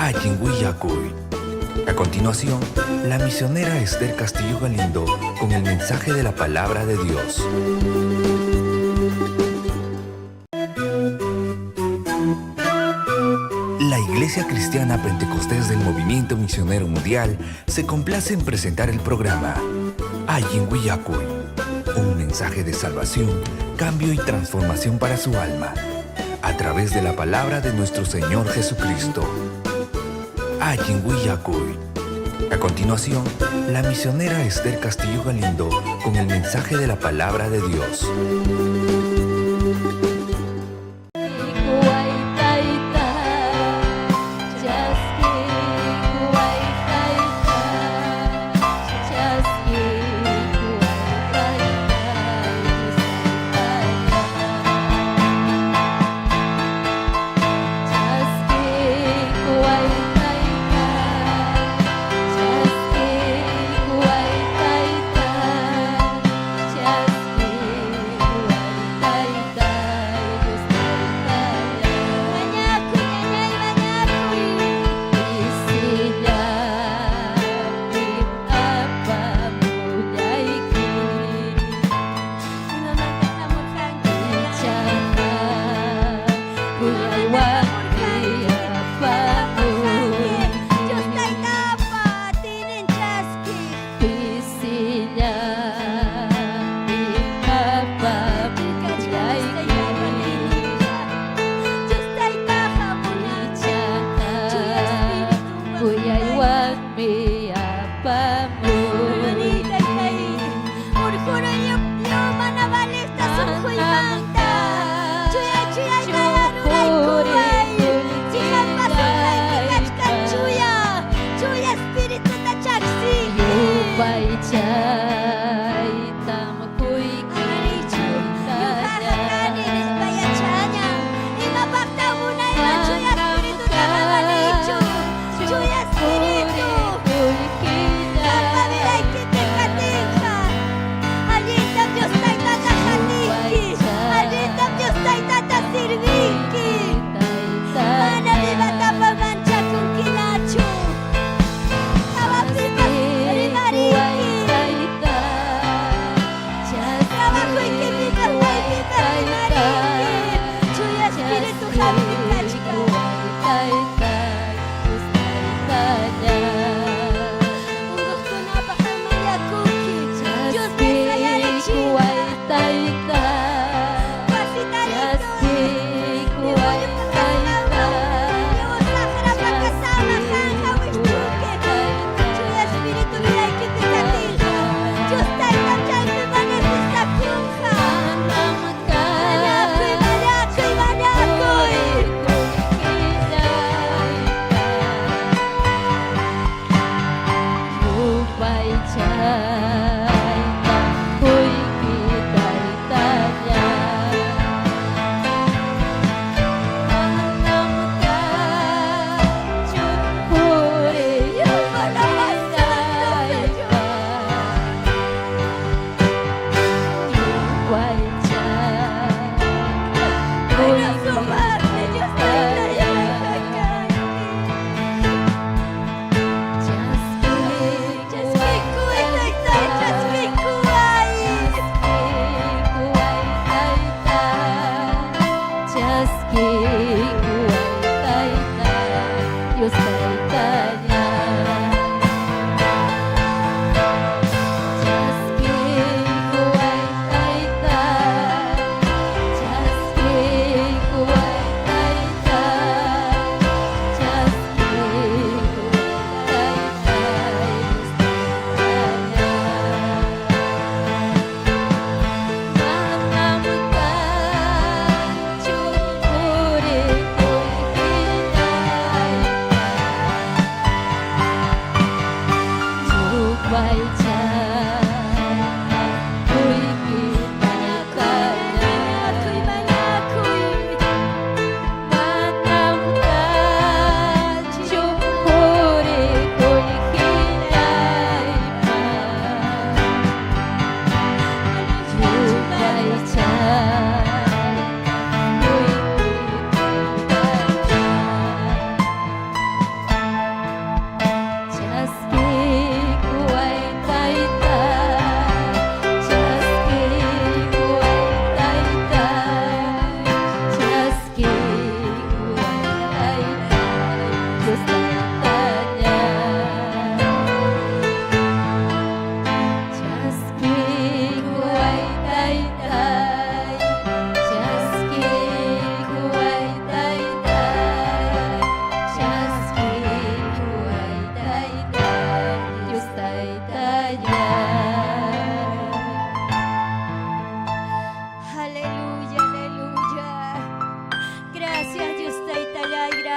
Allin Willakuy. A continuación, la misionera Esther Castillo Galindo con el mensaje de la palabra de Dios. La Iglesia Cristiana Pentecostés del Movimiento Misionero Mundial se complace en presentar el programa Allin Willakuy, un mensaje de salvación, cambio y transformación para su alma, a través de la palabra de nuestro Señor Jesucristo. Allin Willakuy. A continuación, la misionera Esther Castillo Galindo con el mensaje de la palabra de Dios.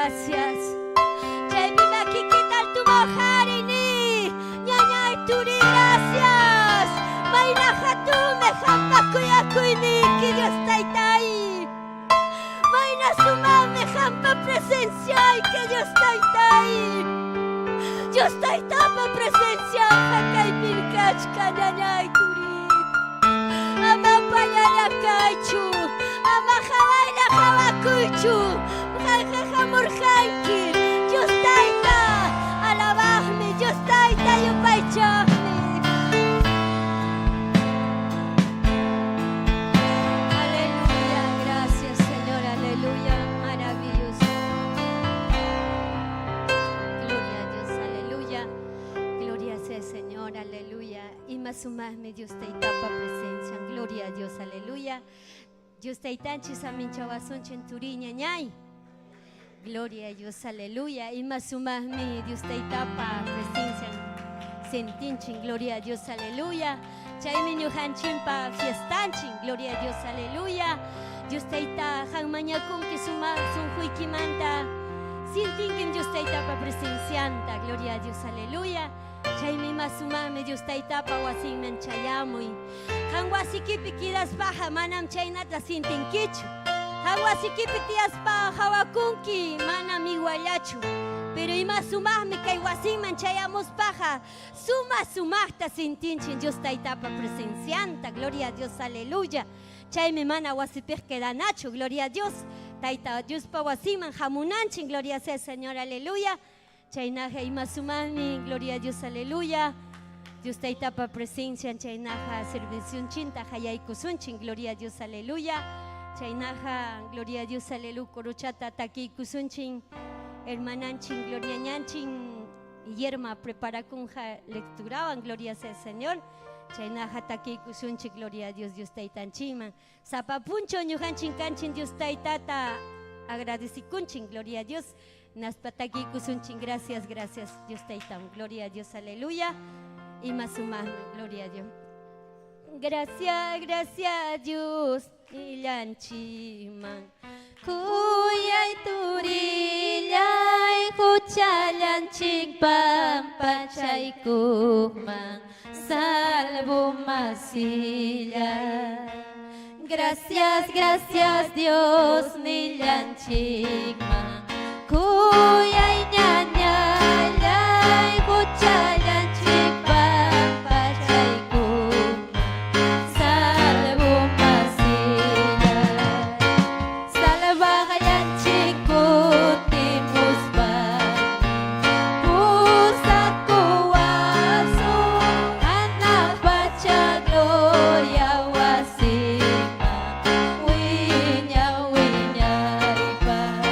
Gracias. Chaypi makikita altuman harini. Ñañay turi, gracias. Mayna hatunmi qampa kuyakuyniyki, Dios Taytay. Mayna sumaqmi qampa presenciayki, Dios Taytay. Dios Taytapa presencianqa kaypim kachkan, ñañay turi. Ama upallalla kaychu, ama hawaylla hawakuychu. Qamqa hamurqanki, Dios Tayta alabaqmi, Dios Tayta yupaychaqmi. Aleluya, gracias Señor, aleluya, maravilloso. Gloria a Dios, aleluya. Gloria sea el Señor, aleluya. Ima sumaqmi Dios Taytapa presencia. Gloria a Dios, aleluya. Dios Taytanchik saminchawasunchik turi ñañay. Gloria a Dios, aleluya. Ima sumaqmi Dios Taytapa presencia sentinchik. Gloria a Dios, aleluya. Chaymi ñuqanchikpa fiestanchik. Gloria a Dios, aleluya. Dios Tayta qam mañakunki sumaq sunquykimanta. Sintinkim Dios Taytapa presencianta. Gloria a Dios, aleluya. Chaymi ima sumaqmi Dios Taytapa wasinman chayamuy. Qam wasikipi kidaspaqa manam chaynata sintinkichu. Qam wasikipi tiyaspa hawakunki manam iguallachu. Pero ima sumaqmi kay wasinman chayamuspaqa suma sumaqta sintinchik Dios Taytapa presencianta. Gloria a Dios, aleluya. Chaymi mana wasipiq quedanachu. Gloria a Dios. Tayta Diospa wasinman hamunanchik. Gloria sea el Señor, aleluya. Chaynaqa ima sumaqmi, gloria a Dios, aleluya. Dios Taytapa presencian chaynaqa servicionchinta hayaykusunchik, gloria a Dios, aleluya. Chaynaqa, gloria a Dios, aleluya, corochata takiykusunchik, hermananchin, gloria ñanchin, yerma preparakunja lecturawan, gloria sea el Señor. Chaynaqa takiykusunchik, gloria a Dios, Dios Taytanchikman. Sapa punchaw ñuqanchik kanchin Dios Taytata agradecikunchik, gloria a Dios. Naspa takiykusunchik, gracias, gracias, Dios Taytam, gloria a Dios, aleluya. Ima sumaqmi, gloria a Dios. Gracias, gracias Dios, illanchikman. Kuyay turillay huchallanchik pampachaykuqman salvo masillay. Gracias, gracias Dios nillanchikman. Kuyay ñañallay huchallanchik pampachaykuqman salvo masillay. Salvaqllanchik kutimuspa pusakuwasun hanaq pacha gloria wasiman wiña wiñaypaq.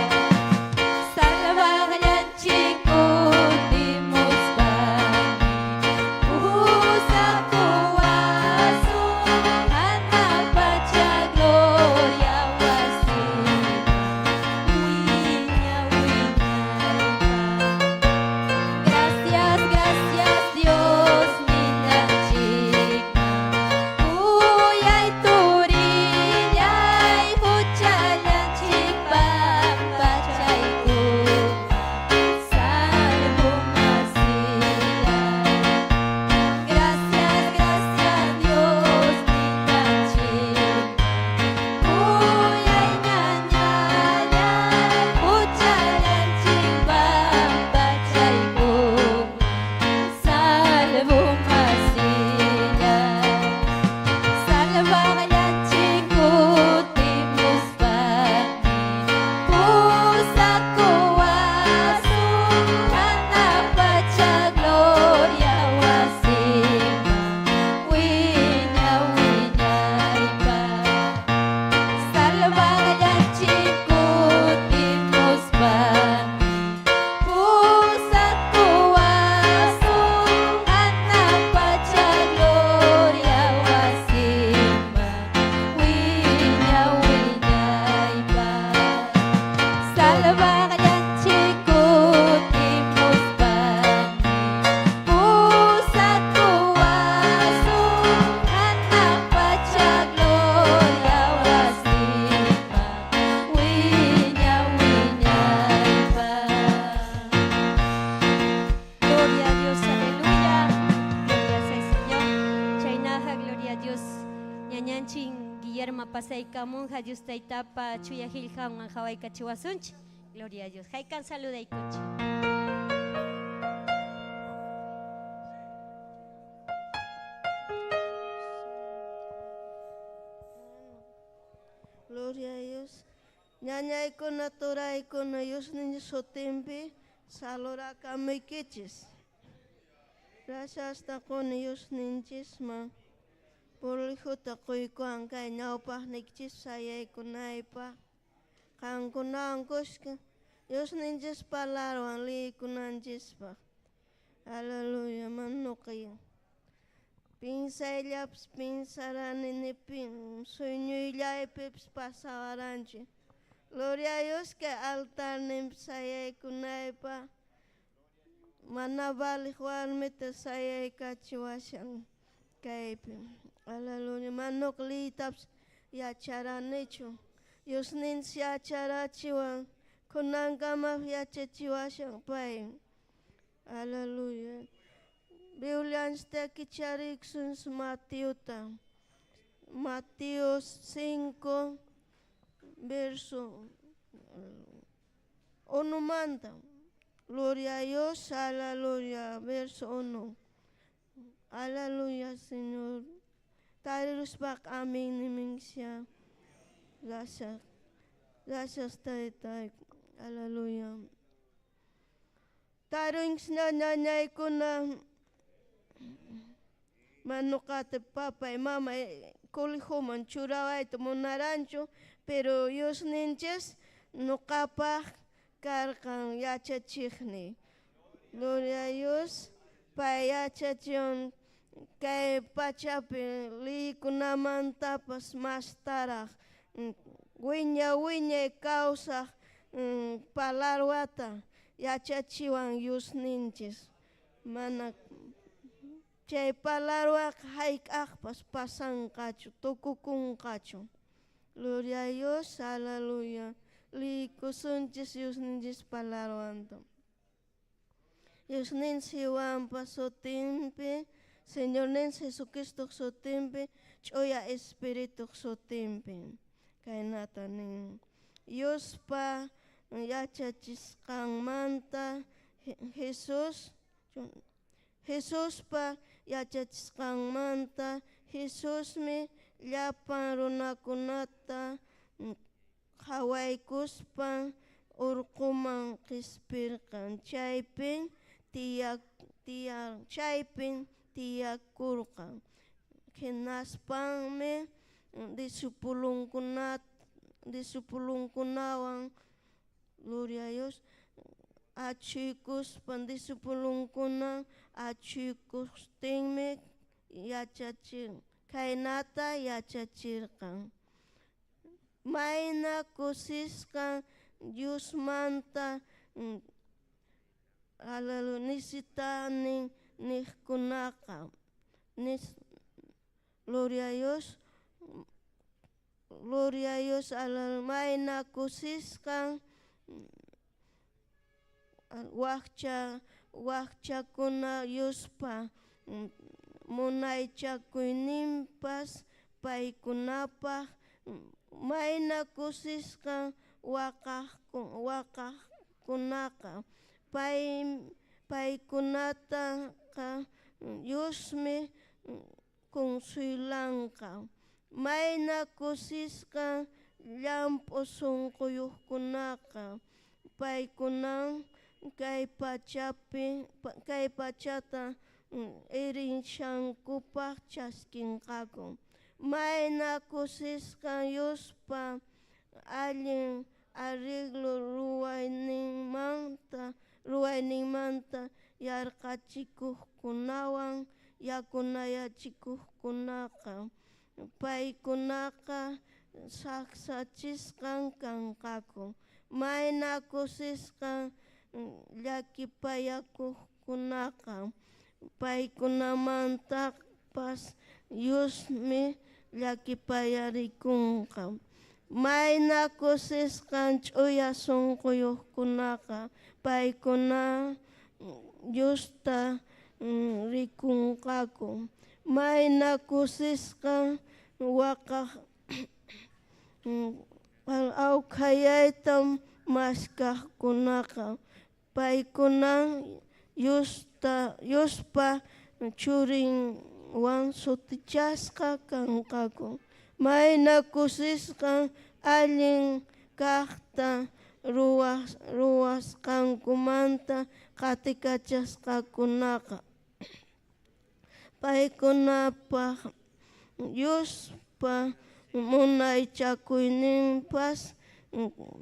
Pasaykamunqa Dios Taytapa chuya qillqanwan qhawaykachiwasunchik. Gloria a Dios. Haykan saludaykuchik. Gloria a Dios. Ñañaykuna, turaykuna, Diosninchik sutinpi salurakamuykichis. Gracias quni Diosninchisman. Purlijuta quykuwan kay ñawpaqniykichis sayaykunaypaq. Qankunawan kuska Diosninchis palabran liykunanchispaq. Aleluya, manuqi. Pinsayllapas pinsarani nipin sueñoyllaypipas pasawaranchik. Gloria a Dios kay altarninpi sayaykunaypaq mana valiq warmita sayaykachiwashan kaypi. Aleluya, manuqa liytapas yacharanichu. Diosninchis yacharachiwan kunankama yachachiwashan pay. Aleluya. Biblianchikta kicharikusun Mateota. Mateo 5, verso 1 manta. Gloria a Dios, aleluya, verso 1. Aleluya, Señor. Tariruspaqa amén niminchikya. Gracias. Gracias, Taytay. Aleluya. Tarunchis ñañaykuna manuqata papay mamay colegioman churawayta munaranchu, pero Diosninchis nuqapaq karqan yachachiqniy. Gloria a Dios, pay yachachiwan kay pachapi liykunamantapas mastaraq wiña wiñay kawsaq palarwata yachachiwan Diosninchis. Mana chay palarwaqa hayk'aqpas pasanqachu, tukukunqachu. Gloria a Dios, aleluya. Liykusunchis Diosninchis palarwanta. Diosninchikwanpa sutinpi, Señorninchik Jesucristoq sutinpi, ch'uya Espirituq sutinpi. Kaynata nin. Diospa yachachisqanmanta Jesús Jesuspa yachachisqanmanta Jesusmi llapan runakunata qhawaykuspan urquman qispirqan chaypin chaypin tiyakurqan. Hinaspanmi discipulunkunawan, gloria a Dios, achuykuspan discipulunkuna achuykustinmi yachachir khaynata yachachirqan. Mayna kusisqan Diosmanta necesitani niqkunaqa. Gloria a Dios, gloria a Dios, mayna kusisqan wakchakuna Diospa munaychakuyninpas paykunapaq mayna kusisqan waqaqkunaqa paykunataqa Diosmi consuelanqa. Mayna kusisqan llamp'u sunquyuqkunaqa paykunan kay pachata herenciankupaq chaskinqaku. Mayna kusisqan Diospa allin arreglo ruwayninmanta yarqachikuqkunawan yakunayachikuqkunaqa paykunaqa saksachisqan kanqaku. Mayna kusisqan llakipayakuqkunaqa paykunamantapas Diosmi llakipayarikunqa. Mayna kusisqan ch'uya sunquyuqkunaqa paykuna Diosta rikunqaku. Mayna kusisqan Awqayayta maskaqkunaqa, paykunam Diospa churinwan sutichasqa kanqaku. Mayna kusisqam allin kaqta ruwasqankumanta qatikachasqakunaqa. Paykunapaq Diospa munaychakuyninpas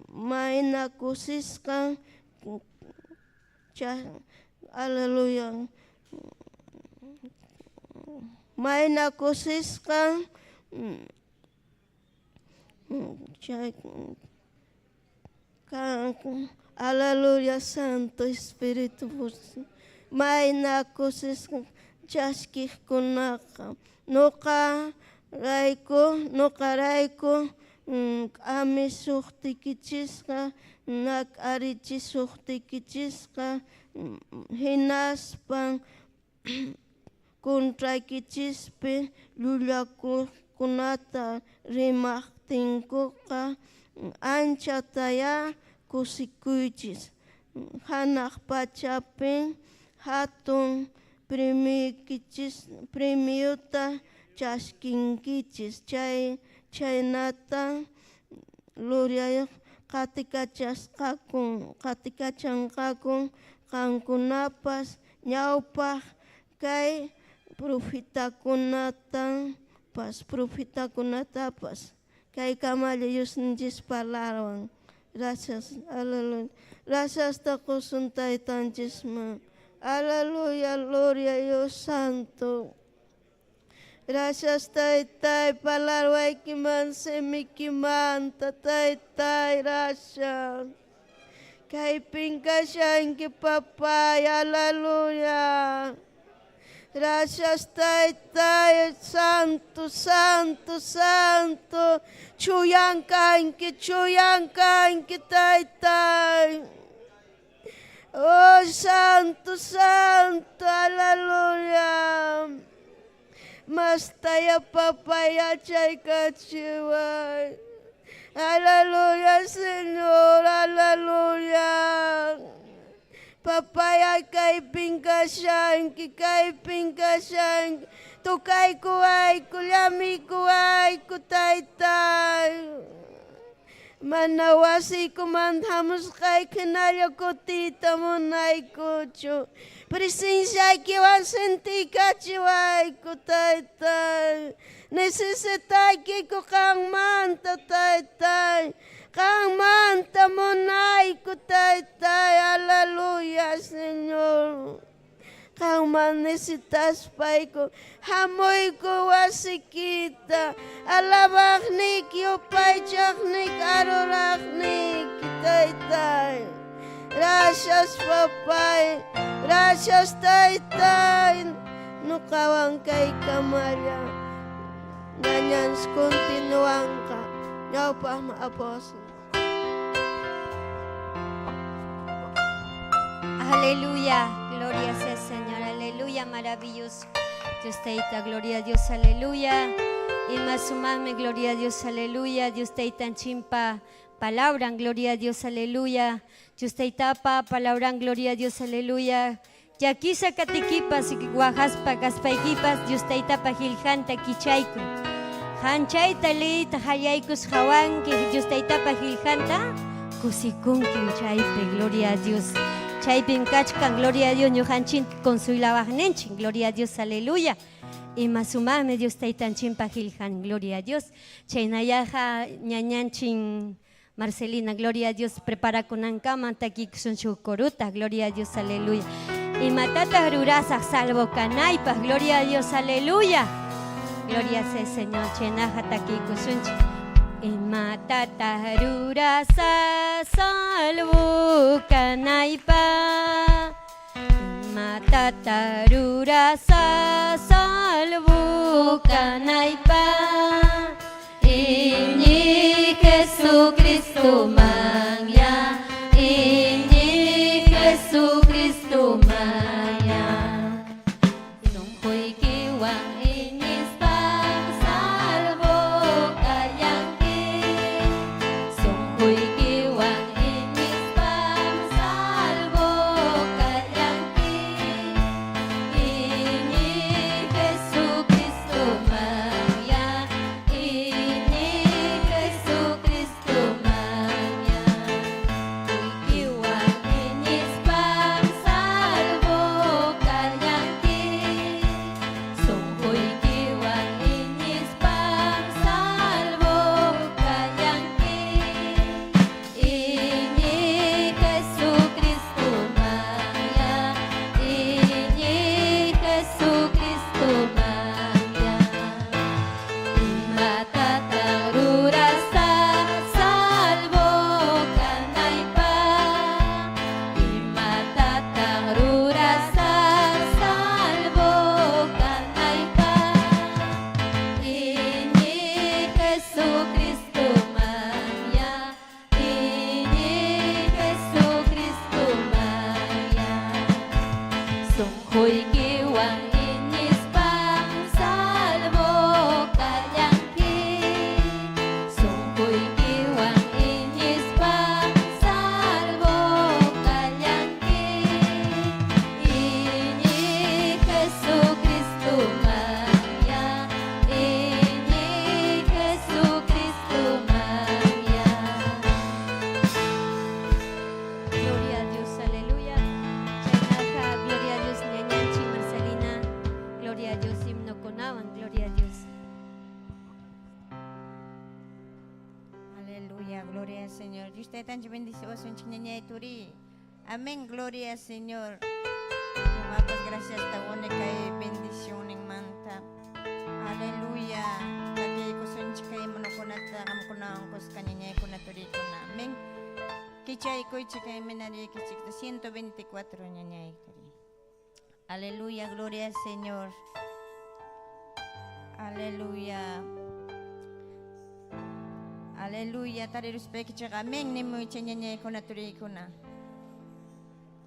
mayna kusisqam. Aleluya. Mayna kusisqam chay Aleluya, Santo Espíritu. Mayna kusisqa chaskiqkunaqa ñuqarayku k'amisuqtikichisqa, nak'arichisuqtikichisqa, hinaspa contraykichispi llullakuykunata rimaqtinkuqa anchatayá kusikuychis. Hanaq pachapim hatun premiota chaskinkichis. Chhaynatam qatikachanqaku qamkunapas ñawpaq kaq profetakunatapas. Kaykamalla Diosninchis parlawan. Gracias, aleluya. Graciasta qusun Taytanchisman. Aleluya, gloria a Dios Santo. Gracias, Taytay, parlarwaykiman simikimanta, Taytay, gracias. Kaypin kashanki, papay, aleluya. Gracias, Taytay, Santo, Santo, Santo. Chuyam kanki, chuyam kanki, Taytay. Oh, Santo, Santo, aleluya. Mastaya papay yachaykachiway. Aleluya, Señor, aleluya. Papaya kaypin kashanki, kaypin kashanki. Tukaykuwayku, llamiykuwayku, Taytay. Mana wasiykumanta hamusqayki hinalla kutiyta munaykuchu. Presenciaykiwan sentiykachiwayku, Taytay. Necesitaykiku qanmanta, Taytay. Qanmanta munayku, Taytay. Aleluya, Señor. Qanman necesitaspayku hamuyku wasikita, alabaqniki, yupaychaqniki, adoraqniki, Taytay. Gracias, papay. Gracias, Taytay. Ñuqawan kaykamalla. Ñañanchis continuanqa. Ñawpaqman apawasun. Aleluya, gloria sea el Señor, aleluya, maravilloso. Dios Tayta, gloria a Dios, aleluya. Ima sumaqmi, gloria a Dios, aleluya. Dios Taytanchikpa palabran, gloria a Dios, aleluya. Dios Taytapa palabran, gloria a Dios, aleluya. Llakisqa kaptikipas, waqaspa kaspaykipas, Dios Taytapa qillqanta kichaykuy. Hanchayta liyta qallaykus qawanki Dios Taytapa qillqanta, kusikunkim chaypi, gloria a Dios. Chaypim kachkan, gloria a Dios, ñuqanchik consuelawaqninchik, gloria a Dios, aleluya. Ima sumaqmi Dios Taytanchikpa qillqan, gloria a Dios. Chaynayaqa ñañanchin Marcelina, gloria a Dios, preparakunankama takikusun huk coruta, gloria a Dios, aleluya. Imatataq rurasaq salvo kanaypaq, gloria a Dios, aleluya. Gloria sea el Señor, chaynaqa takikusunchik. Imatataq rurasaq salvo kanaypaq. Imatataq rurasaq salvo kanaypaq. Iñiy Jesucristomanya, iñiy Jesucristomanya. Sunquykiwan iñispan salvo kallanki. Sunquykiwan iñispam salvo kallanki. Sunquykiwan iñispam salvo kallanki. Iñiy Jesucristomanya, iñiy Jesucristomanya. Gloria a Dios, aleluya. Chaynaqa, gloria a Dios, ñañanchik Marcelina. Gloria a Dios, himnokunawan, gloria a Dios. Aleluya, gloria al Señor. Dios taytanchik bendeciwasunchik ñañay turi. Amén, gloria al Señor. Ñuqapas gracias tawani kay bendicionninmanta. Aleluya. Takiykusunchik kay himnokunata qamkunawan kuska ñañaykuna turikuna. Amén. Kichaykuychik kay minariykichikta 124 ñañay turi. Aleluya, gloria al Señor. Aleluya. Aleluya, tariruspaykichik amén nimuychik ñañaykuna turikuna.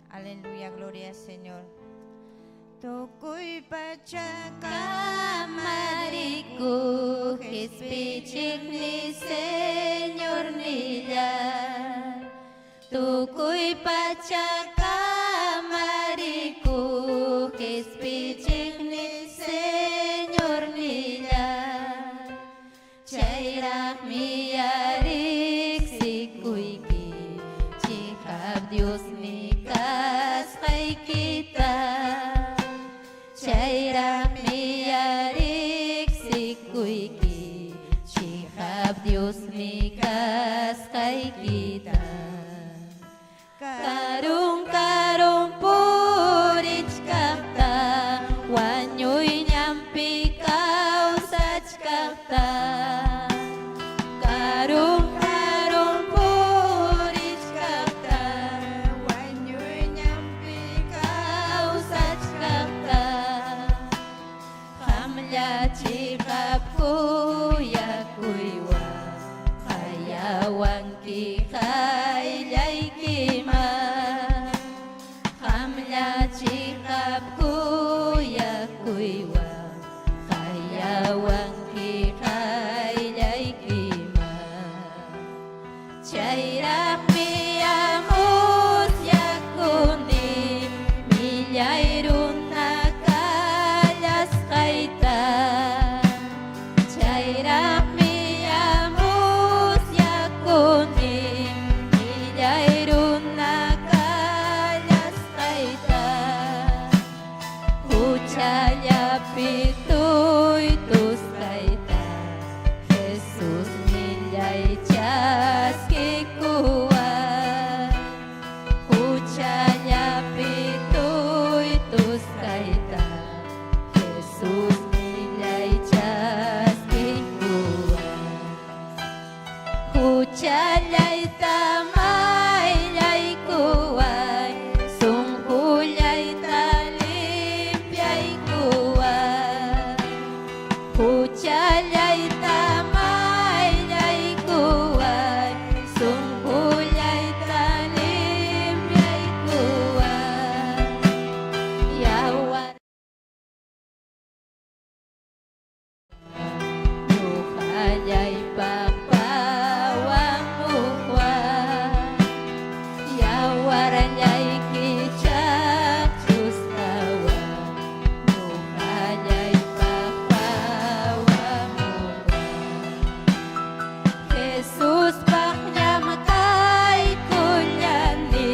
Aleluya, gloria al Señor. Tukuy pacha Kamarikuq Qispichiqmi Señornilláy. Tukuy pacha kamarikuq Qispichiqmi Señornilláy. Chayraqmi riqsikuyki chiqap Diosmi kasqaykita. Chayraqmi riqsikuyki chiqap Diosmi kasqaykita. Karun karun purichkaqta, wañuy ñanpi kawsachkaqta. Karun karun purichkaqta, wañuy ñanpi kawsachkaqta. Qamlla chiqap kuyakuywan qayawanki qayllaykiman. Qamlla chiqap kuyakuywan qayawanki qayllaykiman. Chayraqmi musyakuni millay runa kallasqayta. Chayraqmi musyakuni millay runa kallasqayta. Huchallapi tuytusqayta Jesus nillay chaskikuway. Huchallapi tuytusqayta Jesus nillay chaskikuway. Huchallayta mayllaykuway, sunqullayta limpiaykuway. Huchallayta mayllaykuway, sunqullayta limpiaykuway. Yawar ñuqallaypaq pawamuway. Yawarllayki chaqchusqawan ñuqallaypaq pawamuway. Jesuspaq llamkaykullani,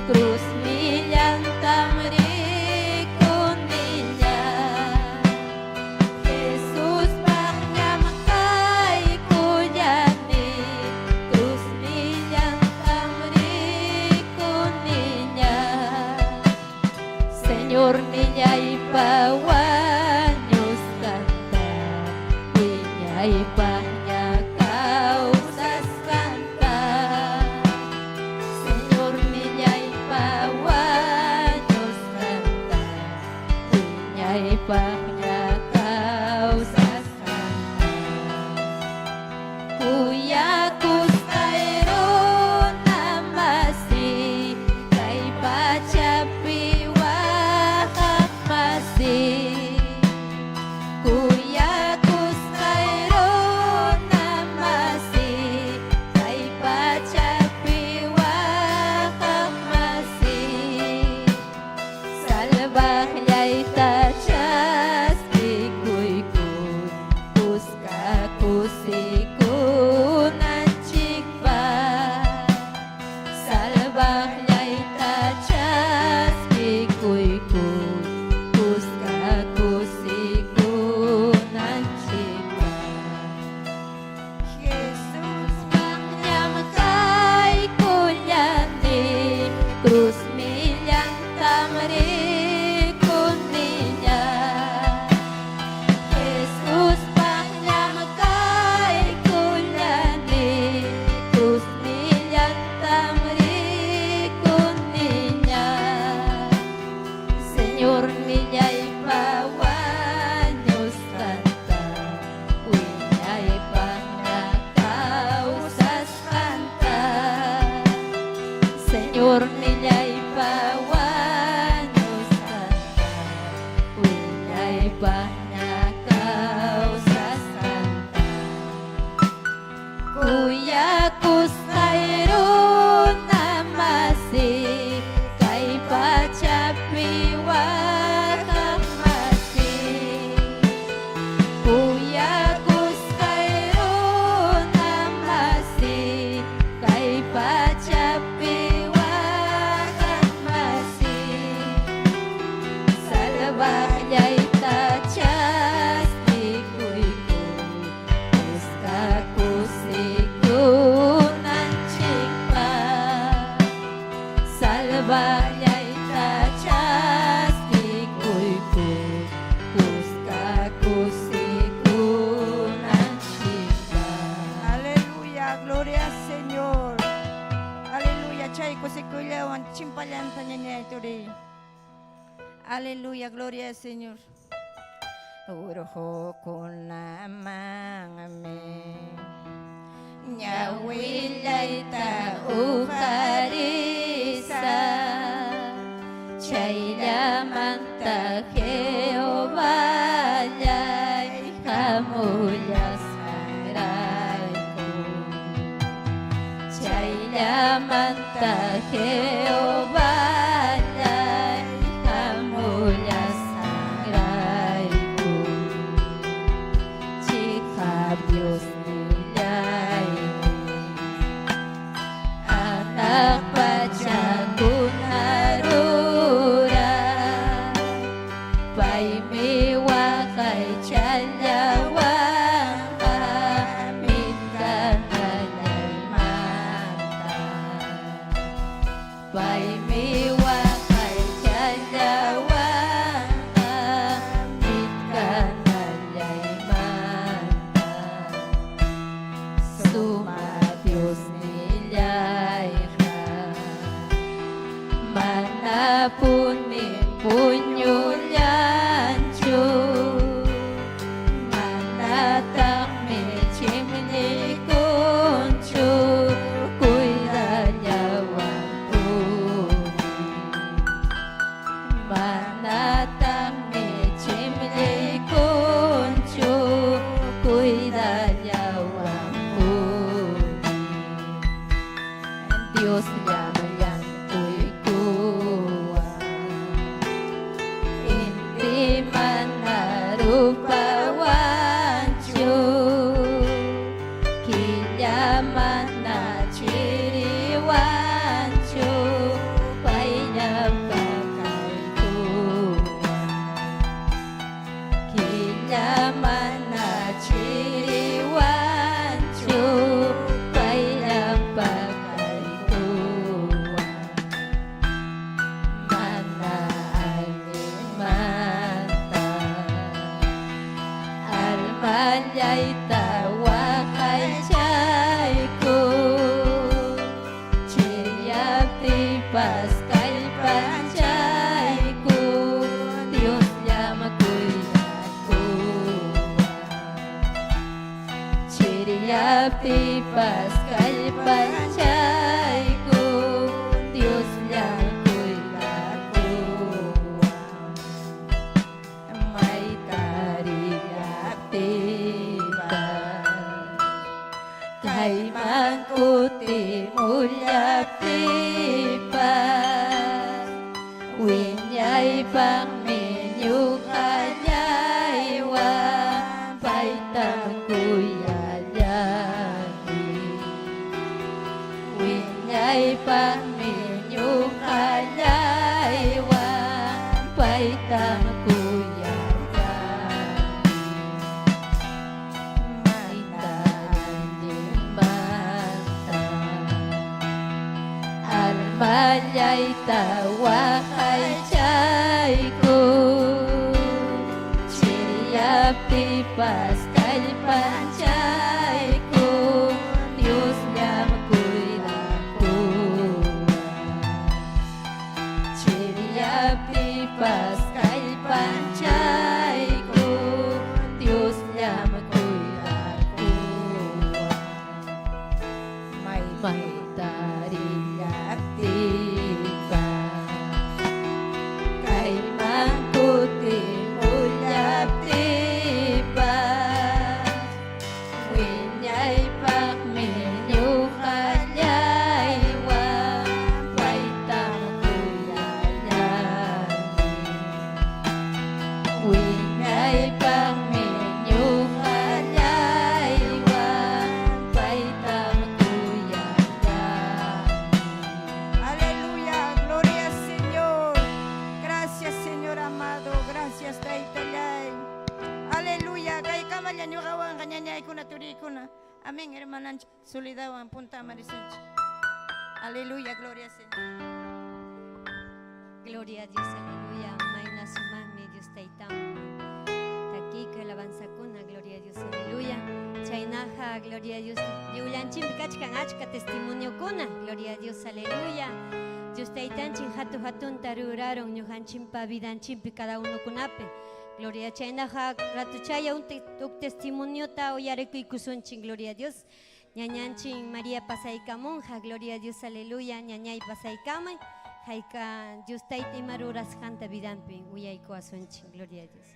krusnillantam rikunilla. Jesuspaq llamkaykullani, krusnillantam rikunilla. Señornillaypa wañusqanta, wiñaypaqña kawsasqanta. Señornillaypa Taytaypa wañusqanta, wiñaypaqña kawsasqanta. Kuyakusqay runa masiy, kay pachapi waqaq masiy. Kuyakusqay runa masiy, kay pachapi waqaq masiy. Salvaqllayta chaskikuyku, kuska kusikunanchikpaq. Salvaqllayta chaskikuyku, kuska kusikunanchikpaq. Aleluya, gloria al Señor. Aleluya, chay kusikuyllawan chimpallanta ñañay turi. Aleluya, gloria al Señor. Urqukunamanmi Ñawillayta uqarisa, chayllamanta Jehovallay hamullasqanrayku. Chayllamanta Jehovallay hamullasqanrayku. Chiqap Diosnillaymi hanaq pachakuna ruraq, paymi waqaychallawanqa mitkanallanmanta. Paymi waqaychallawanqa mitkanallanmanta. Sumaq Diosnillayqa manapunim puñullanchu, manataqmi chimnikunchu, kuydallawanpuni. Manataqmi chimnikunchu, kuydallawanpuni. Dios llantuykuwan, inti mana rupawanchu, killa mana chiriwanchu, payllam pakaykuwan. Killa mana chiriwanchu, payllam pakaykuwan. Mana allinmanta almallayta waqaychayku, chiriyaptipas kallpanchayku, Diosllam kuydakuwan. Chiriyaptipas kallpanchayku, Diosllam kuydakuwan. Mayta rillaptipas, kayman kutimullaptipas, wiñaypaqmi ñuqallaywan paytam kuyallani. Wiñaypaqmi ñuqallaywan paytam kuyallani. Mayta allinmanta almallayta waqaychayku, chiriyaptipas kallpanchayku, Diosllam kuydakuwan. Chiriyaptipas kallpanchayku, Diosllam kuydakuwan. Mayta rillaptipas. Amén, hermananchik Zulidawan puntaman risunchik. Aleluya, gloria al Señor. Gloria a Dios, aleluya. Mayna sumaqmi Dios taytan. Takika alabanzakuna, gloria a Dios, aleluya. Chaynaqa, gloria a Dios. Lliwllanchinpi kachkan achka testimoniokuna, gloria a Dios, aleluya. Dios taytanchin hatu hatunta rurarun ñuqanchimpa vidanchinpi cada unokunapi. Gloria chaynaqa ratuchaya un uk testimoniota uyarikuykusunchik, gloria a Dios. Ñañanchin María pasaykamunqa, gloria a Dios, aleluya. Ñañay pasaykamay. Hayka Dios tayta ima rurasqanta vidanpi uyaykuwasunchik, gloria a Dios.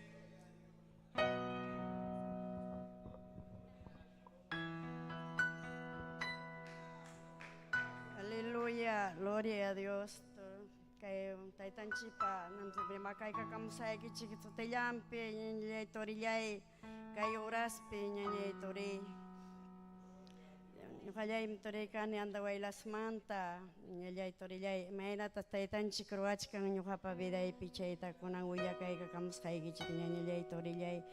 Aleluya, gloria a Dios. Kay taytanchikpa rimakaykamusaykichik sutillanpi ñañay turillay kay horaspi ñañay turiy. Ñuqallaymi turiy kani Andahuaylasmanta ñañay turillay imaynatas taytanchik ruwachkan ñuqapa vidaypi chayta kunan willakaykamusqaykichik ñañallay turillay.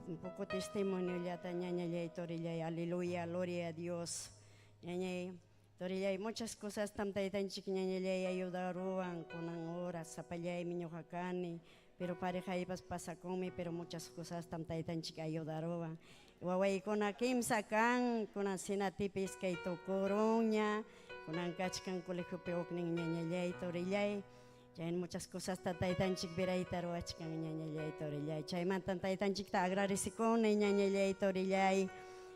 Un poco testimoniollata ñañallay turillay. Aleluya, gloria a Dios. Ñañay turillay muchas cosas tam taytanchik ñañallay ayudaruwan kunan horas sapallaymi ñuqa kani pero parejaypas pasakunmi pero muchas cosas tam taytanchik ayudaruwan. Wawaykuna kimsa kan kunan sinatipi iskay tukurunña kunan kachkan colegiopi huknin ñañallay turillay. Chayna muchas cosasta taytanchik virayta ruwachkan ñañallay turillay. Chaymantan taytanchikta agradecikuni ñañallay turillay.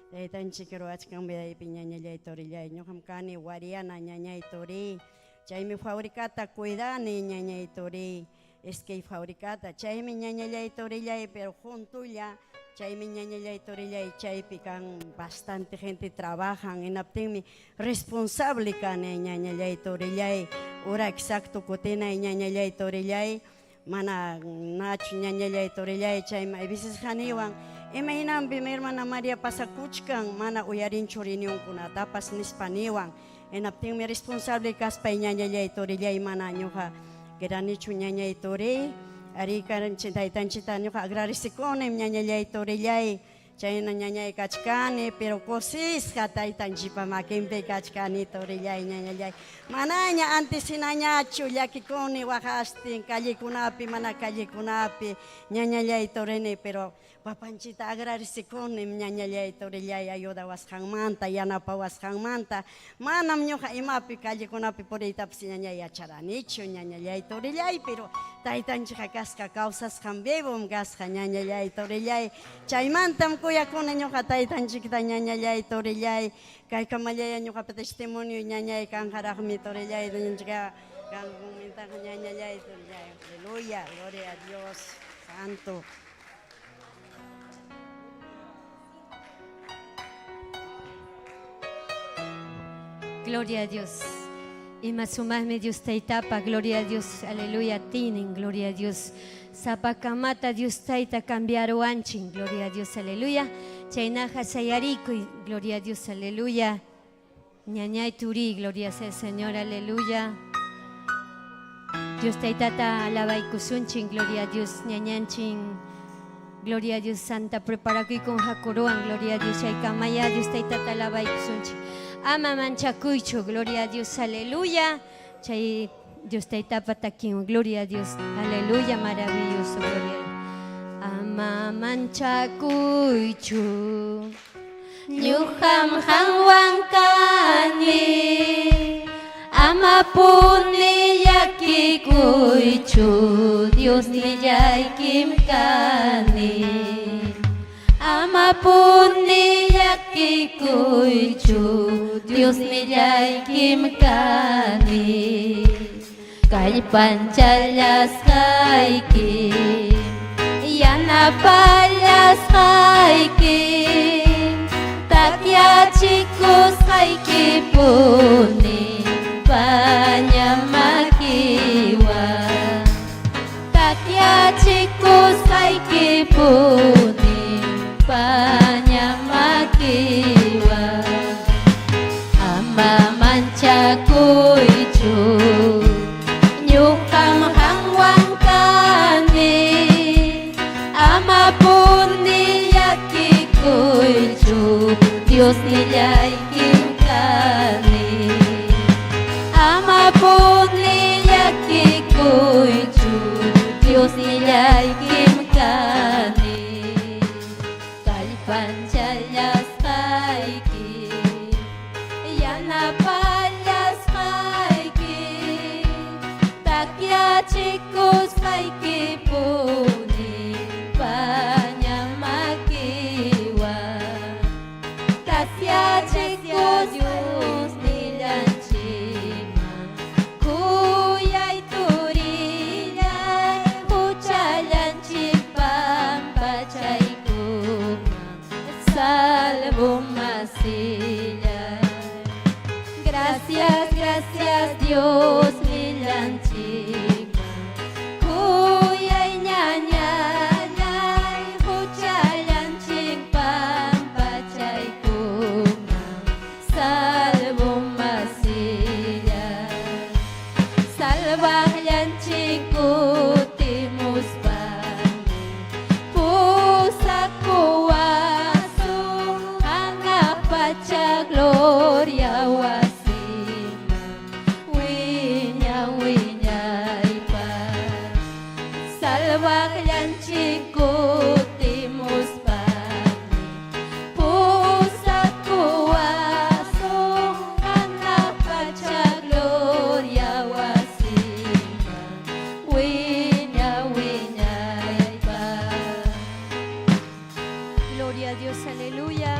Taytanchik ruwachkan vidaypi ñañallay turillay. Ñuqam kani Guariana ñañay turiy. Chaymi fabricata cuidani ñañay turiy. Iskay fabricata. Chaymi ñañallay turillay, pero juntulla. Chaymi ñañallay turillay chaypi kan bastante gente trabajan. Hinaptinmi responsable kani ñañallay turillay. Hora exacto kutinay ñañallay turillay. Mana nachu ñañallay turillay chaymi hay veces haniwan imaynanpi mi hermana María pasakuchkan mana uyarinchu reunionkunatapas nispa niwan. Hinaptinmi responsable kaspay ñañallay turillay mana ñuqa queranichu ñañay turiy. Ari karanchi taytanchita ñuqa agradecikunim ñañallay turillay. Chayna ñañay kachkani, pero kusisqa taytanchikpa makinpi kachkani turillay ñañallay. Manaña antes hinañachu llakikuni waqastin callekunapi mana callekunapi ñañallay turini, pero papanchita agradecikunim ñañallay turillay ayudawasqanmanta, yanapawasqanmanta. Manam ñuqa imapi callekunapi puriytapas ñañay yacharanichu ñañallay turillay, pero taytanchikqa kasqa kawsasqan vivom kasqa ñañallay turillay. Chaymantam kuyakuni ñuqa taytanchikta ñañallay turillay. Kaykamallaya ñuqapa testimonio ñañay kanqaraqmi turillay ñañallay turillay. Aleluya, gloria a Dios santo. Gloria a Dios. Ima sumaqmi Dios taytapa, gloria a Dios, aleluya, tinin, gloria a Dios. Sapakamata Dios tayta cambiaruwanchin, gloria a Dios, aleluya. Chaynaqa sayarikuy, gloria a Dios, aleluya. Ñañay turi, gloria sea el Señor, aleluya. Dios taytata alabaykusunchin, gloria a Dios, ñañanchin. Gloria a Dios, Santa, preparakuy con jakuruwan, gloria a Dios, chaykamaya, Dios taytata alabaykusunchin. Ama manchakuychu, gloria a Dios, aleluya. Chay Dios taytapa takin, gloria a Dios, aleluya, maravilloso, gloria. Ama manchakuychu, Ñuqam qanwan kani, amapuni llakikuychu, Diosnillaykim kani. Amapuni llakikuychu, Diosnillaykim kani. Kallpanchallasqayki, yanapallasqayki, takyachikusqaykipuni paña makiwan. Takyachikusqaykipuni paña makiwan. Ama manchakuychu, ñuqam qanwan kani, amapuni llakikuychu, Diosnillaykim kani. Amapuni llakikuychu, Diosnillaykim kani. Kallpanchallasqayki, yanapallasqayki, takyachikusqaykipuni paña makiwan. Takyachikus Diosnillanchikman, kuyay turillay, huchallanchik pampachaykuman, salvo masillay. Gracias, gracias Dios nillanchikman, kuyay ñañallay, huchallanchik pampachaykuman, salvo masillay. Salvaqllanchik kutimuspanmi, pusakuwasun hanaq pacha gloria wasiman, wiña wiñaypaq. Salvaqllanchik kutimuspanmi, pusakuwasun hanaq pacha gloria wasiman, wiña wiñaypaq. Gloria a Dios, aleluya.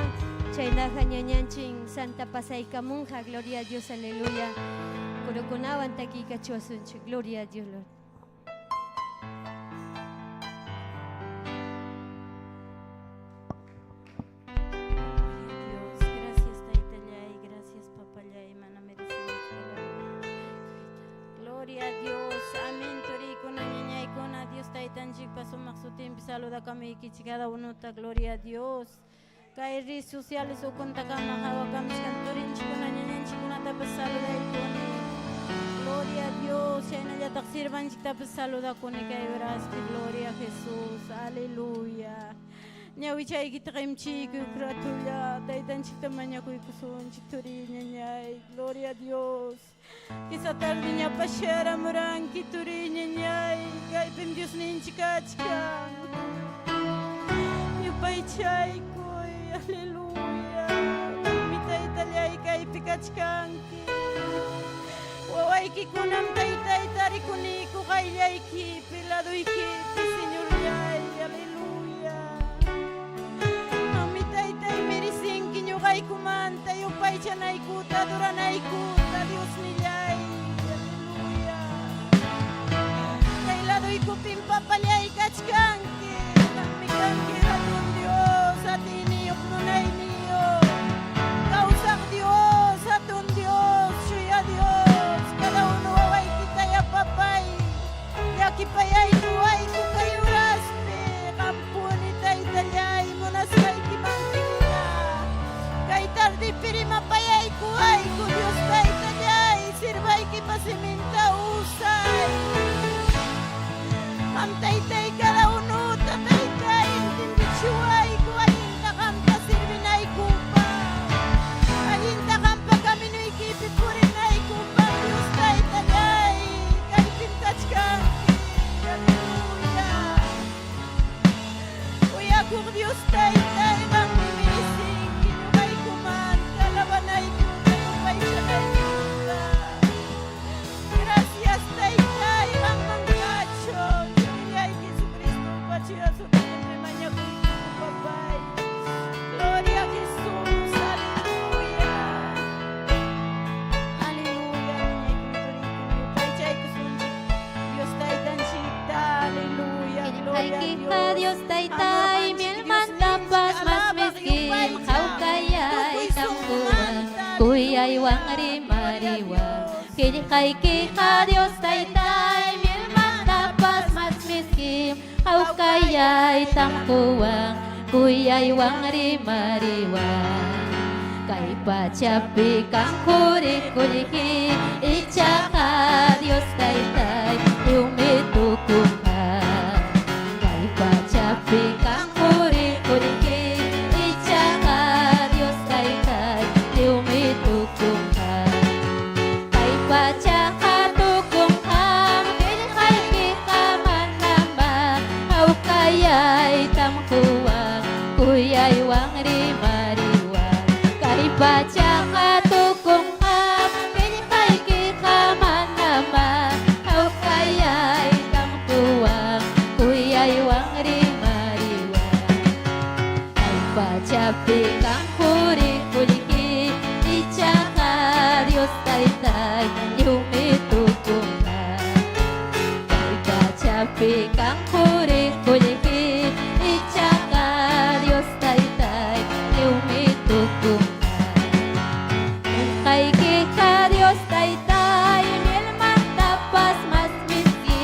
Chaynaqa ñañanchin Santa pasaykamunqa, gloria a Dios, aleluya. Kurukunawan takiykachiwasunchik, gloria a Dios. Lord. Dios, gracias Taytallay, gracias Papallay, mana merecemos. Gloria a Dios, amén, turikuna, ñañaykuna, Dios Taytanchikpa sumaq sutinpi saludakamuykichik cada unuta, gloria a Dios. Kay redes sociales ukuntakama hawakamchkan turinchikuna, ñañanchikkunatapas saludaykuni. Gloria a Dios, chaynallataq sirvanchiktapas saludakuni kay horaspi, gloria a Jesús, aleluya. Ñawichaykita qimchiykuy ratulla, taytanchikta mañakuykusunchik turi ñañay, gloria a Dios. Kisa tarde ñapas sharamuranki turi ñañay, kaypim Diosninchik kachkan. Yupaychaykuy, aleluya. Mi taytallay kaypi kachkanki. Wawaykikunam taytay tarikuniku qayllaykipi, laduykipi, Señorllay, aleluya. Qammi taytay merecinki ñuqaykumanta yupaychanaykuta, adoranaykuta, Diosnillay, aleluya. Kay laduykupim papallay kachkanki, qammi kanki hatun Dios, atiyniyuq munayniyuq. Kawsaq Dios, hatun Dios, chuya Dios, cada uno wawaykitaya papay, llakipayaykuwayku kay horaspi, qampuni taytallay munasqaykiman hina. Kay tardipi rimapayaykuwayku, Dios taytallay, sirvaykipa siminta usay. Qam taytay cada unuta taytay entendichiwayku allinta qamta sirvinaykupaq. Allinta qampa caminuykipi purinaykupaq, Dios taytallay, kaypim kachkanki, aleluya. Kuyakuq Dios taytay, qammi merecinki ñuqaykumanta alabanaykuta, yupaychanaykuta. Gracias taytay, qamman kachun, Churillay Jesucristopa chuya sutinpi mañakuyku, papay. Gloria a Jesús, aleluya. Aleluya, ñañaykuna turikuna yupaychaykusunchik. Dios taytanchikta, aleluya, gloria a Qillqaykiqa Dios. Dios taytay, Amorqanchik mielmantapas Diosninchik, mas alabaq miskin, yupaychaq, hawkayay tukuy tamkuwan, sunqumanta, kuyaywan aleluya, gloria a rimariwan. Dios. Qillqaykiqa Dios taytay, mielmantapas mas miskin, hawkayay tamkuwan, kuyaywan rimariwan. Kay pachapi kan quri qullqi, ichaqa Dios taytay, lliwmi tukunqa. Kay pachapi kan quri qullqi, ichaqa Dios taytay. Kuyaywan rimariwan Kay pachaqa tukunqam Qillqaykiqa manamá Hawkayaytam quwan Kuyaywan rimariwan Kay pachapi kan quri qullqi Ichaqa Dios Taytay lliwmi tukunqa Kay pachapi kan quri qullqi Ichaqa Dios Taytay lliwmi tukunqa Qillqaykiqa Dios Taytay mielmantapas mas miski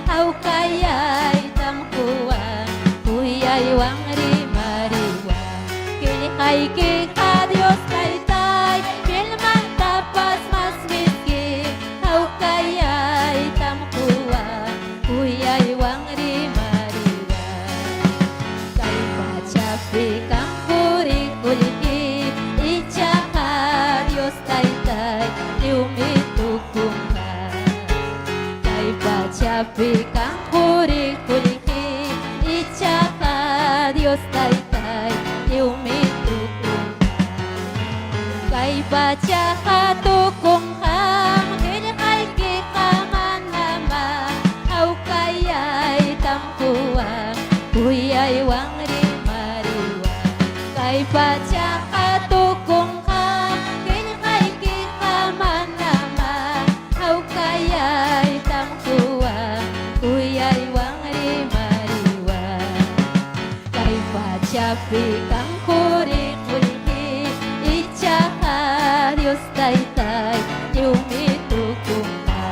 Hawkayaytam quwan kuyaywan rimariwan Qillqaykiqa Dios Taytay mielmantapas mas miski Hawkayaytam quwan kuyaywan rimariwan Kay pachapi kan quri qullqi Ichaqa Dios Taytay lliwmi tukunqa Kay pachapi kan quri qullqi Ichaqa Dios Taytay lliwmi tukunqa Kay pachaqa tukunqam Qillqaykiqa manamá Hawkayaytam quwan Kuyaywan rimariwan Kay pachaqa tukunqam Qillqaykiqa manamá Hawkayaytam quwan Kuyaywan rimariwan Kay pachapi kan quri qullqi Ichaqa Dios Taytay lliwmi tukunqa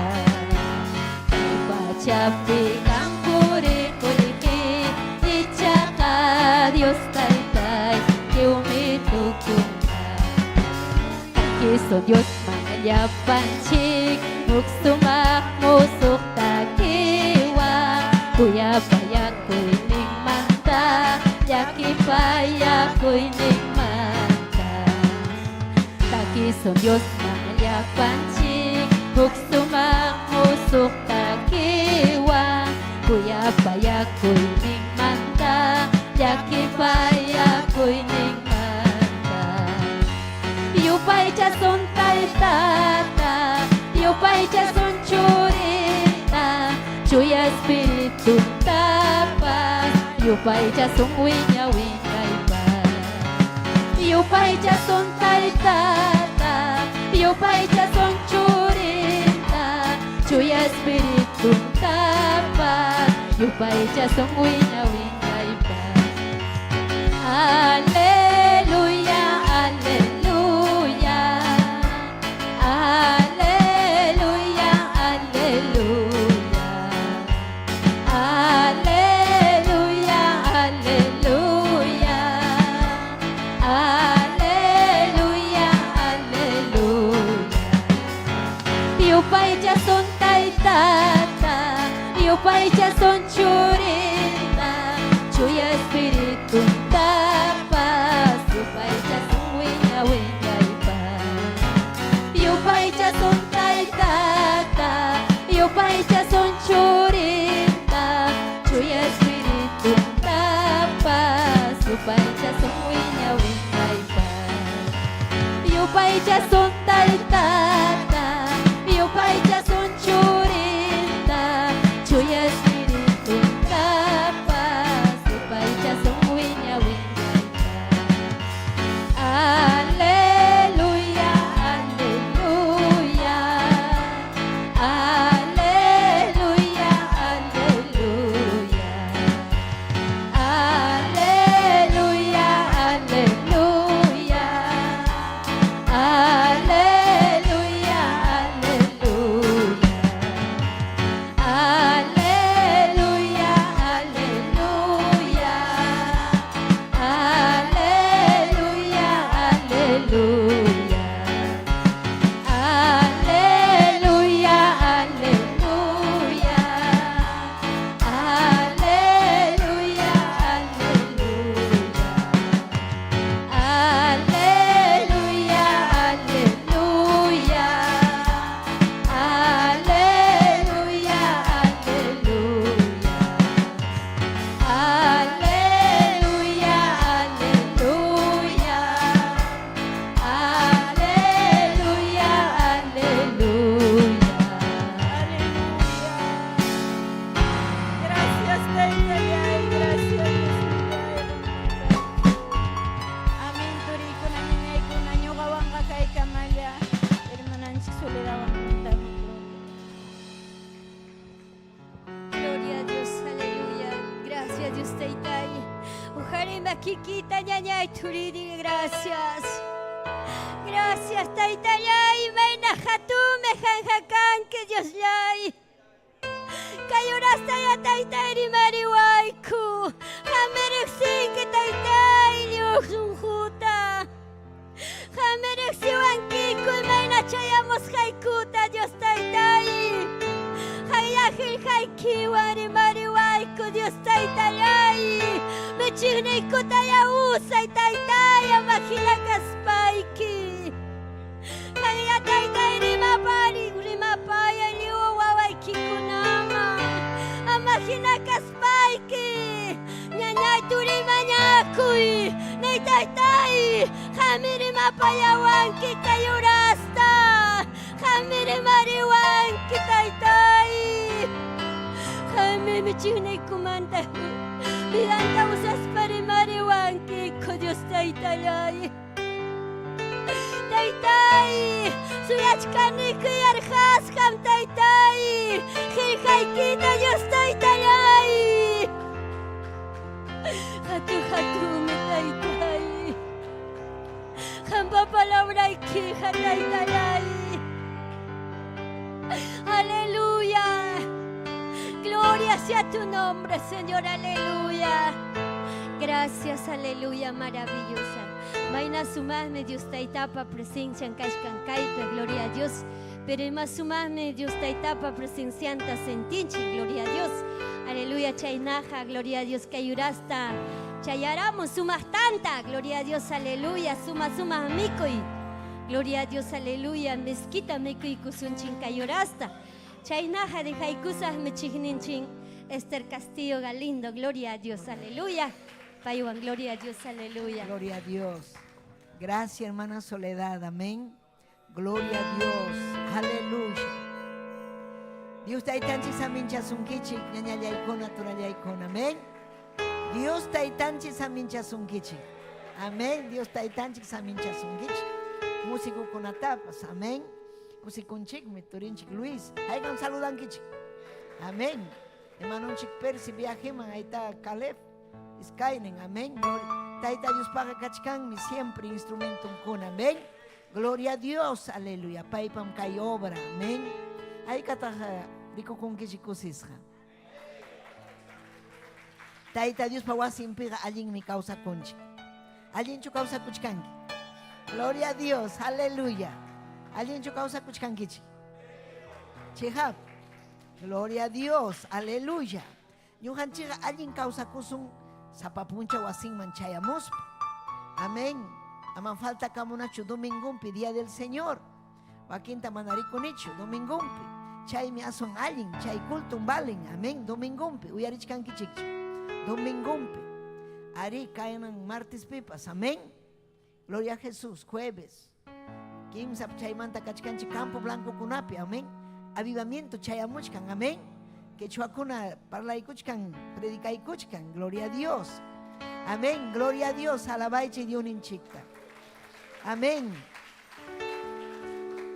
Kay pachapi kan quri qullqi Ichaqa Dios Taytay lliwmi tukunqa Takisun Diosman llapanchik Huk sumaq musuq takiwan Kuyapayakuyninmanta Llakipayakuyninmanta Takisun Diosman llapanchik Huk sumaq musuq takiwan Kuyapayakuyninmanta Llakipayakuyninmanta Yupaychasun Taytata Yupaychasun Churinta Chuya Espirituntapas Yupaychasun wiña wiñaypaq Yupaychasun Taytata Yupaychasun Churinta Chuya Espirituntapas Yupaychasun wiña wiñaypaq Aleluya, aleluya Aleluya, aleluya Aleluya, aleluya Aleluya, aleluya Yupaychasun Taytata Yupaychasun Churinta Chuya Espirituntapas Yupaychasun wiña wiñaypaq Yupaychasun Taytata Yupaychasun Churinta Chuya Espirituntapas Yupaychasun wiña wiñaypaq Yupaychasun Taytata Yupaychasun Churinta Chuya Espirituntapas Yupaychasun wiña wiñaypaq Aleluya, aleluya Aleluya, aleluya Aleluya, aleluya Aleluya. Taytay. Uqariy makikita ñañay turiri, gracias. Gracias Taytallay, imayna hatunmi qanqa kanki Diosllay. Kay horastaya Taytay rimariwayku. Qanmi riqsinki Taytay lliw sunquta. Qanmi riqsiwankiku imayna chayamusqaykuta Dios Taytay. Qanya qillqaykiwan rimariwayku Dios Taytallay. Michiqniykutaya usay Taytay ama hina kaspayki. Qanya Taytay rimapari rimapaya lliw wawaykikunaman. Ama hina kaspayki. Ñañay turi mañakuy. Nay Taytay, qanmi rimapayawanki kay horasta. Qanmi rimariwanki Taytay. Qanmi michiqniykumanta vidanta usaspa rimariwankiku Dios Taytallay. Taytay, suyachkaniku yarqasqam Taytay. Qillqaykita Dios Taytallay. Hatu hatunmi Taytay. Qampa palabraykiqa Taytallay. Aleluya. Gloria sea tu nombre, Señor. Aleluya. Gracias, aleluya, maravillosa. Mayna sumaqmi Dios Taytapa presencian kachkan kaypi, gloria a Dios. Pero ima sumaqmi Dios Taytapa presencianta sentinchik, gloria a Dios. Aleluya, chaynaqa, gloria a Dios, kay urasta chayaramun sumaq tanta, gloria a Dios, aleluya, suma sumaq mikuy. Gloria a Dios, aleluya, mezquita mikuykusunchik kay urasta. Chaynaqa dejaykusaq michiqninchin Esther Castillo Galindo, gloria a Dios, aleluya. Paywan, gloria a Dios, aleluya. Gloria a Dios. Gracias, hermana Soledad. Amén. Gloria a Dios. Aleluya. Dios taytanchik saminchasunkichik, ñañallaykuna, turallaykuna. Amén. Dios taytanchik saminchasunkichik. Amén. Dios taytanchik saminchasunkichik. Músicokunatapas. Amén. Kusikunchikmi, turinchik Luis. Haykam saludankichik. Amén. Hermanonchik Percy viajeman, ahí está Caleb. Iskaynin, amén. Tayta Diospaqa kachkanmi siempre instrumentonkuna, amén. Gloria a Dios, aleluya. Paypam kay obra, amén. Haykataq rikukunkichik kusisqa. Tayta Diospa wasinpiqa allinmi kawsakunchik. Allinchu kawsakuchkanki? Gloria a Dios, aleluya. Allinchu kawsakuchkankichik? Chihap. Gloria a Dios, aleluya. Ñuqanchikqa allin kawsakusun sapa puncha wasinman chayamuspa. Amén. Aman falta kamunachu domingumpi, día del Señor. Wakinta mana rikunichu domingumpi. Chaymi aswan allin, chay cultum valen. Amén. Domingumpi, uyarichkankichikchu. Domingumpi. Ari kaynan martes pipas. Amén. Gloria a Jesús, jueves. Kimsa chaymanta kachkanchik Campo Blanco kunapi, amén. Avivamiento chayamuchkan, amén. Quechuakuna parlaykuchkan, predicaykuchkan, gloria a Dios. Amén, gloria a Dios, alabaychik Diosninchikta. Amén.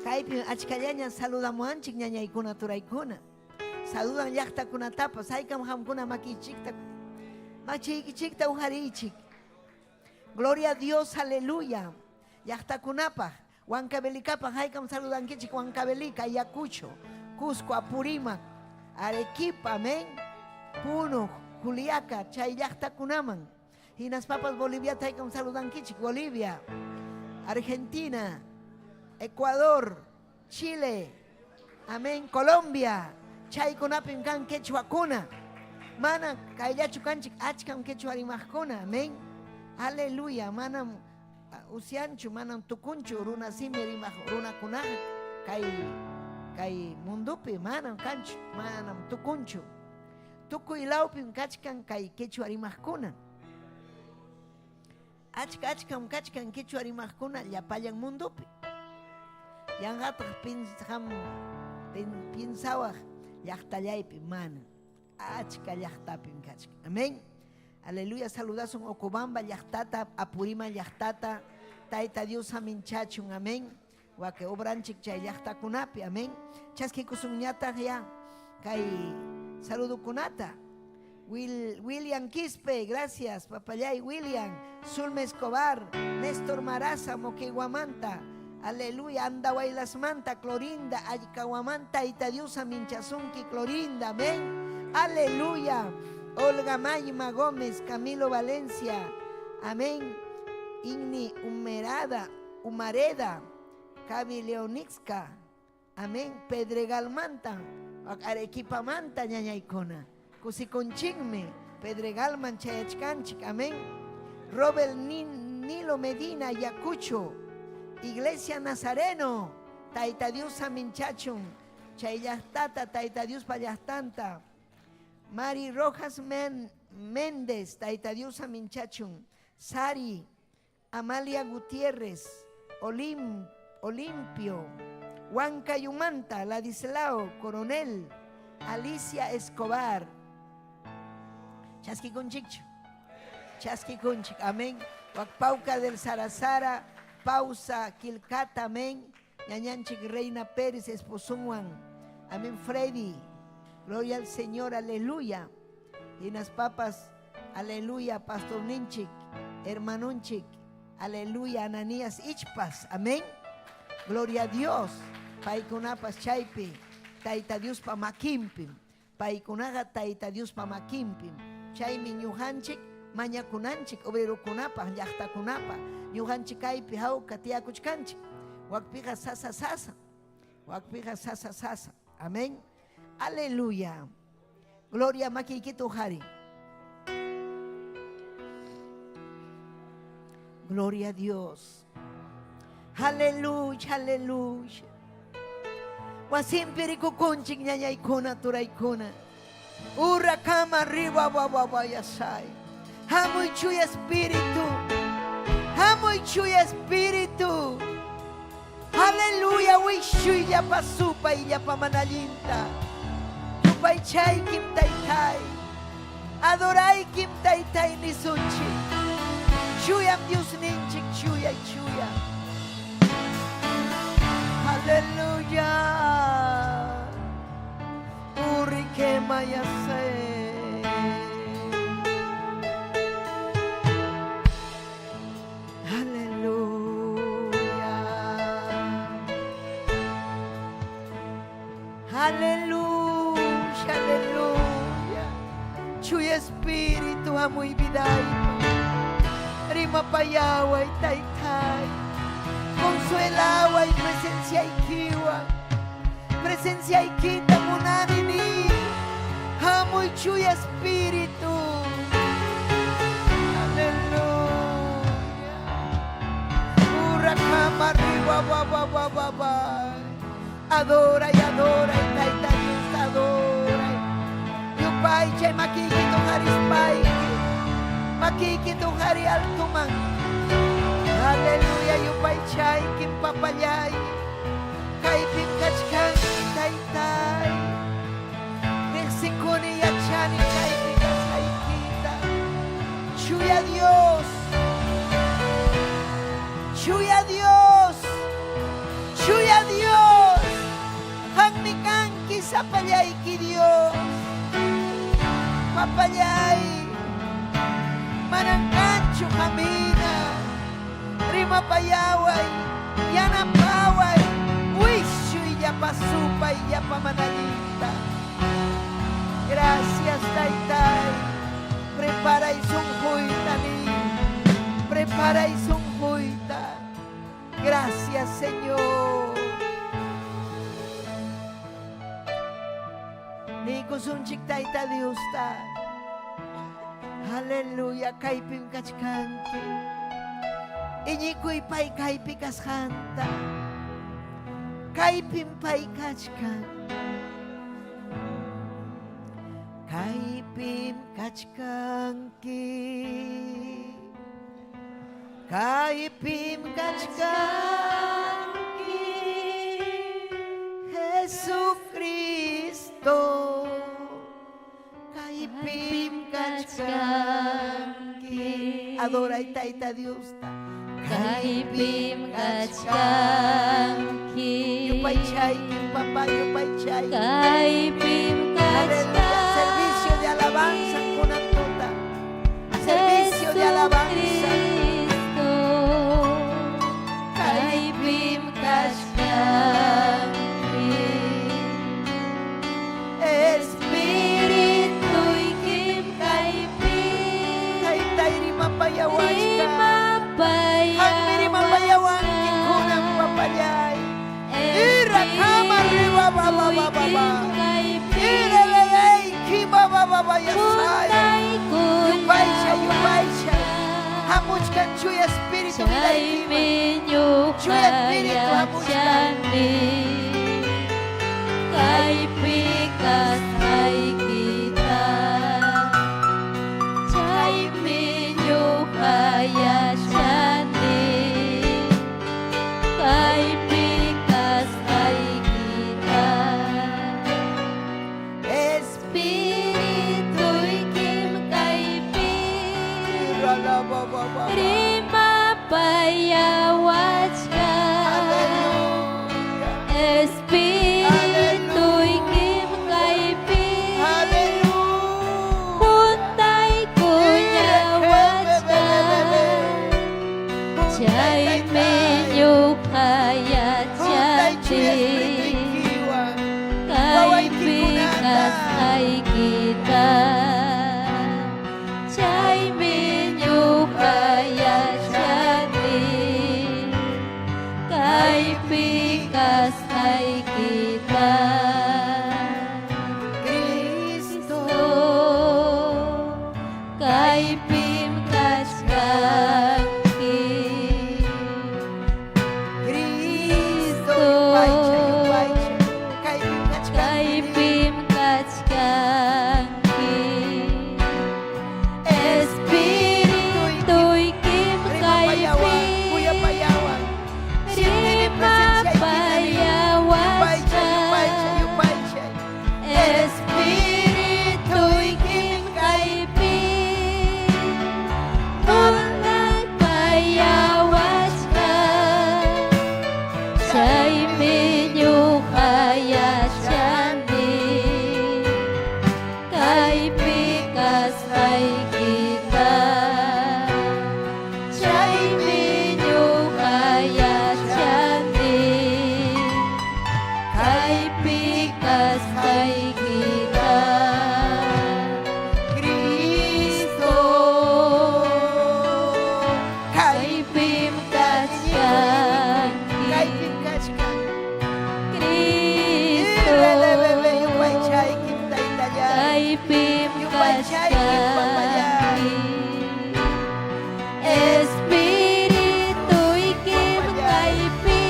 Kaypi achkallaña saludamuanchik ñañaykuna turaykuna. Saludan llaqtakunatapas, haykam qamkuna makichikta machiykichikta ujariychik. Gloria a Dios, aleluya. Llaqtakunapaq, Huancavelicapaq, haykam saludankichik Huancavelica, Ayacucho, Cusco, Apurímac, Arequipa, amén. Puno, Juliaca, chay llaqtakunaman. Hinaspapas Boliviata haykam saludankichik, Bolivia, Argentina, Ecuador, Chile, amén, Colombia, chaykunapim kan quechuakuna. Mana kayllachu kanchik achkam quechua rimaqkuna, amén. Aleluya, manam usyanchu, manam tukunchu runa simi rimaq runakunaqa kay kay mundupi, manam kanchu, manam tukunchu. Tukuy lawpim kachkan kay quechua rimaqkuna. Achka achkam kachkan quechua rimaqkuna llapallan mundupi. Yanqataq pinsam piensawaq llaqtallaypi, mana. Achka llaqtapim kachkan. Amén. Aleluya. Saludasun Ocobamba llaqtata, Apurima llaqtata. Tayta Dios saminchachun. Amén. Wake obranchik chay llaqtakunapi. Amén. Chaskikusunñataq ya kay saludukunata. William Quispe, gracias, papallay William. Zulma Escobar, Néstor Maraza, Moqueguamanta. Aleluya, Andahuaylasmanta, Clorinda, Aycahuamanta, Tayta Dios aminchasunki, Clorinda, amén. Aleluya. Olga Mayma Gómez, Camilo Valencia, amén. Igni Humerada, Humareda, Cabi Leonixca, amén. Pedregalmanta, Arequipamanta, ñañaykuna. Kusikunchikmi, Pedregalman chayachkanchik, amén. Robert Nilo Medina, Ayacucho, Iglesia Nazareno, Tayta Dios aminchachun, chay llaqtata, Tayta Dios llaqtanta. Mari Rojas Méndez, Tayta Dios aminchachun. Sari, Amalia Gutiérrez, Olimpio, Huancayumanta, Ladislao, Coronel, Alicia Escobar. Chaskikunchikchu. Chaskikunchik, amén. Wakpauca del Sarasara, Pausa, Quilcata, amén. Ñañanchik Reina Pérez, esposunwan. Amén, Freddy. Gloria al Señor, aleluya. Y las papas, aleluya, Pastor Ninchik, hermanunchik, aleluya, Ananías Ichpas, amén. Gloria a Dios. Paykunapas chaypi, Tayta Diospa makinpim. Paykunaqa Tayta Diospa makinpim. Chaymi ñuqanchik mañakunanchik obrerokunapaq, llaqtakunapaq. Ñuqanchik kaypi hawka tiyakuchkanchik. Wakpiqa sasa sasa. Wakpiqa sasa sasa. Amén. Aleluya. Gloria makiykita uqhari. Gloria a Dios. Aleluya, aleluya. Wasimpi rikukunchik ñañaykuna turaykuna. Urakama riba wawawayasay. Hamuy chuya espíritu. Hamuy chuya espíritu. Aleluya, wischuy llapa supay llapa manallinta. Yupaychaykim taytay. Adoraykim taytay nisunchik. Chuyam Diosninchik, chuya, chuya. Aleluya. Urike mayase. Aleluya. Aleluya, aleluya. Chuya espíritu hamuy vidaypa. Rimapayaway taytay. Consuelaway presenciaykiwan. Presenciaykita munani ni. Hamuy chuya espíritu. Aleluya. Urakama riba wa wa wa wa wa. Adora y adora y Tayta Dios adora. Yupaychay makiykita uqharispayki. Makiykita uqhari altuman. Aleluya yupaychaykim papallay. Kaypim kachkanki taytay. Riqsikuni yachani kaypi kasqaykita. Chuya Dios. Chuya Dios. Chuya Dios. Qammi kanki sapallayki Dios. Papallay. Manam kanchu qamhina. Rimapayaway. Yanapaway. Wischuy llapa supay llapa mana allinta. Gracias, Taytay. Preparay sunquyta ni. Preparay sunquyta. Gracias, Señor. Niykusunchik Tayta Diosta. Aleluya, kaypim kachkanki. Iñikuy pay kaypi kasqanta. Kaypim pay kachkan. Kaypim kachkanki. Kaypim kachkanki. Jesucristo. Kaypim kachkanki. Adora Tayta Diosta. Kaypim kachkanki. Yupaychaykim papá, yupaychaykim. Kaypim Aleluya. Servicio de alabanza kachkanki. Chaymi ñuqa Chuya Espíritu hamuchkan. yachani kaypi kasqaykita. Chaymi ñuqa yachani kaypi kasqaykita. Espirituykim kaypi rimapayawachkan. Espirituykim kaypi juntaykullawachkan. Chaymi ñuqa yachani kaypi kasqaykita. Chaymi ñuqa yachani kaypi kasqaykita. Cristo, Kaypim kachkanki. Cristo, yupaychay, yupaychay. Kaypim kachkanki. Kaypim kachkanki. Espirituykim Rimapayawan, kaypi kuyapayawan. Sientini presenciaykita. Yupaychay, yupaychay, rimapayawachkan. yupaychay. Espirituykim kaypi munapayawachkan. Chaymi ñuqa yachani kaypi kasqaykita. Chaymi ñuqa yachani kaypi kasqaykita. Cristo, Kaypim kachkanki. Kaypim kachkan. Cristo, Irelebebe, yupaychaykim, Taytallay. kaypim Yupaychaykim, Papallay. kachkanki. Espirituykim kaypi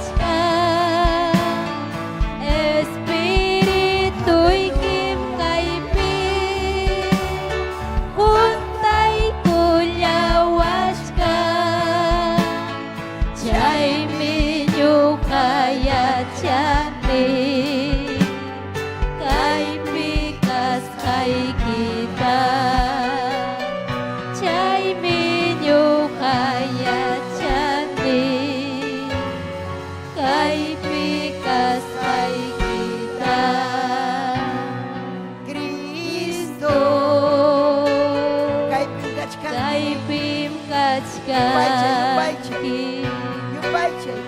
rimapayawachkan. Espirituykim kaypi juntaykullawachkan. Chaymi ñuqa yachani kaypi kasqaykita. Chaymi ñuqa yachani kaypi kasqaykita. Cristo, kaypim kachkanki. Kaypim Yupaychay, yupaychay. kachkanki. Yupaychay.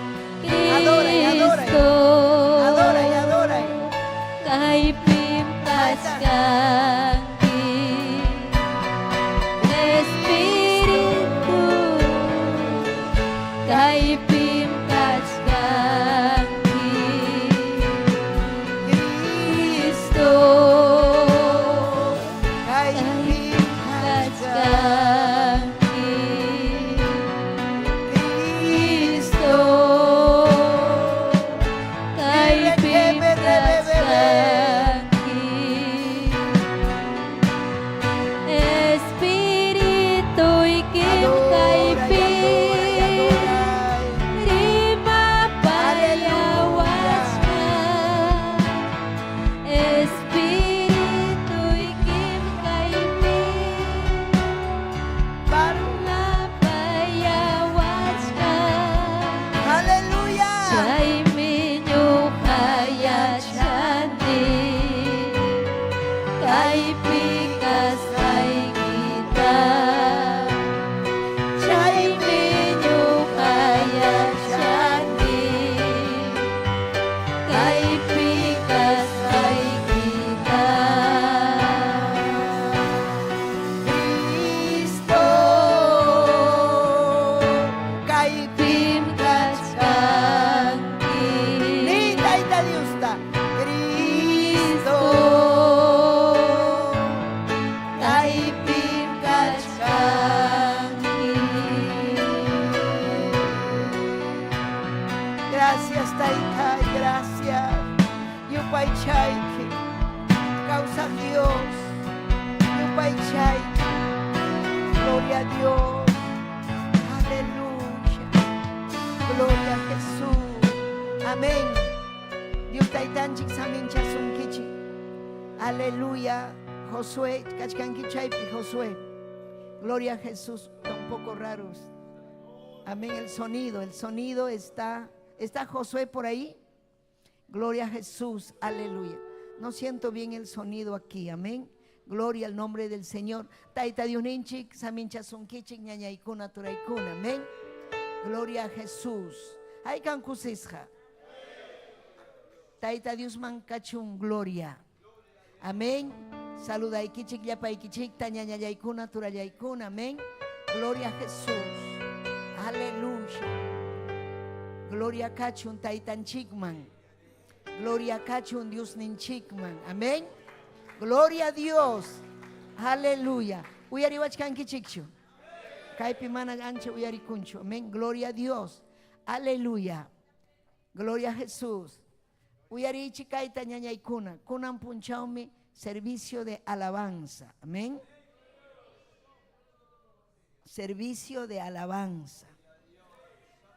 Adoray, adoray. Cristo, Adoray, adoray. Kaypim kachkanki. Espíritu, kaypim kachkanki. Cristo, Kaypim kachkanki. Cristo, Cristo, kaypim kachkanki. Espirituykim Adoray, kaypi adoray, adoray. rimapayawachkan. Espirituykim kaypi parlapayawachkan. Aleluya. Chaymi ñuqa yachani kaypi kasqaykita. Chaymi ñuqa yachani kaypi kasqaykita. Cristo, kaypim Pim kachkanki. Ni Tayta Diosta. Cristo, Kaypim Gracias. Yupaychayki. Kawsaq Dios. Yupaychayki. Gloria a Dios. Aleluya. Gloria a Jesús. Amén. Dios taytanchik saminchasunkichik. Aleluya. Josué, kachkanki chaypi, Josué. Gloria a Jesús. Está un poco raros. Amén. El sonido, el sonido está. ¿Está Josué por ahí? Gloria a Jesús. Aleluya. No siento bien el sonido aquí. Amén. Gloria al nombre del Señor. Tayta Diosninchik, saminchasunkichik, ñañaykuna, turaykuna. Amén. Gloria a Jesús. Haykam kusisqa. Tayta Diosman kachun gloria. Amén. Saludaykichik, llapaykichikta, ñañallaykuna, turallaykuna. Amén. Gloria a Jesús. Aleluya. Gloria kachun taytanchikman. Gloria kachun Diosninchikman. Amén. Gloria a Dios. Aleluya. Uyariwachkankichikchu. Kaypi mana ancha uyarikunchu. Amén. Gloria a Dios. Aleluya. Gloria a Jesús. Uyarichik kayta ñañaykuna. Kunan punchawmi servicio de alabanza. Amén. Servicio de alabanza.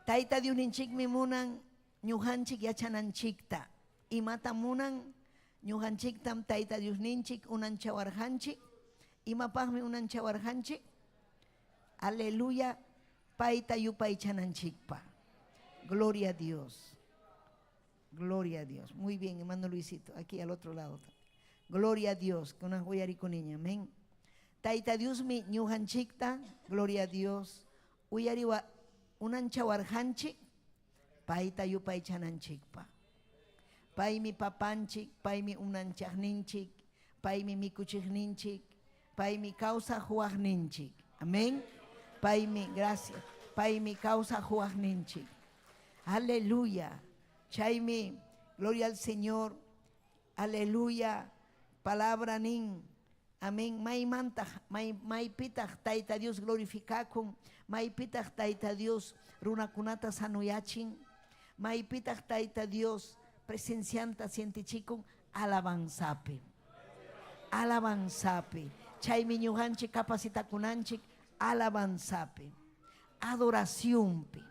Tayta Diosninchikmi munan ñuqanchik yachananchikta. Imata munan ñuqanchiktam Tayta Diosninchik unanchawarqanchik. Imapaqmi unanchawarqanchik? Aleluya. Payta yupaychananchikpa. Gloria a Dios. Gloria a Dios. Muy bien, hermano Luisito, aquí al otro lado. Gloria a Dios. Kunan uyarikuniña. Amén. Tayta Diosmi ñuqanchikta, gloria a Dios. Uyariwa unanchawarqanchik, payta yupaychananchikpa. Paymi papanchik, paymi unanchaqninchik, paymi mikuchiqninchik, paymi kawsaq huwaqninchik. Amén. Paymi, gracias. Paymi kawsaq huwaqninchik. Aleluya. Chaymi, gloria al Señor. Aleluya. Palabra nin. Amén. Maymantaq, may, maypitaq Tayta Dios glorificakun. Maypitaq Tayta Dios runakunata sanuyachin. Maypitaq Tayta Dios presencianta sientichikun alabanzapi. Alabanzapi. Chaymi ñuqanchik capacitakunanchik alabanzapi. Adoracionpi.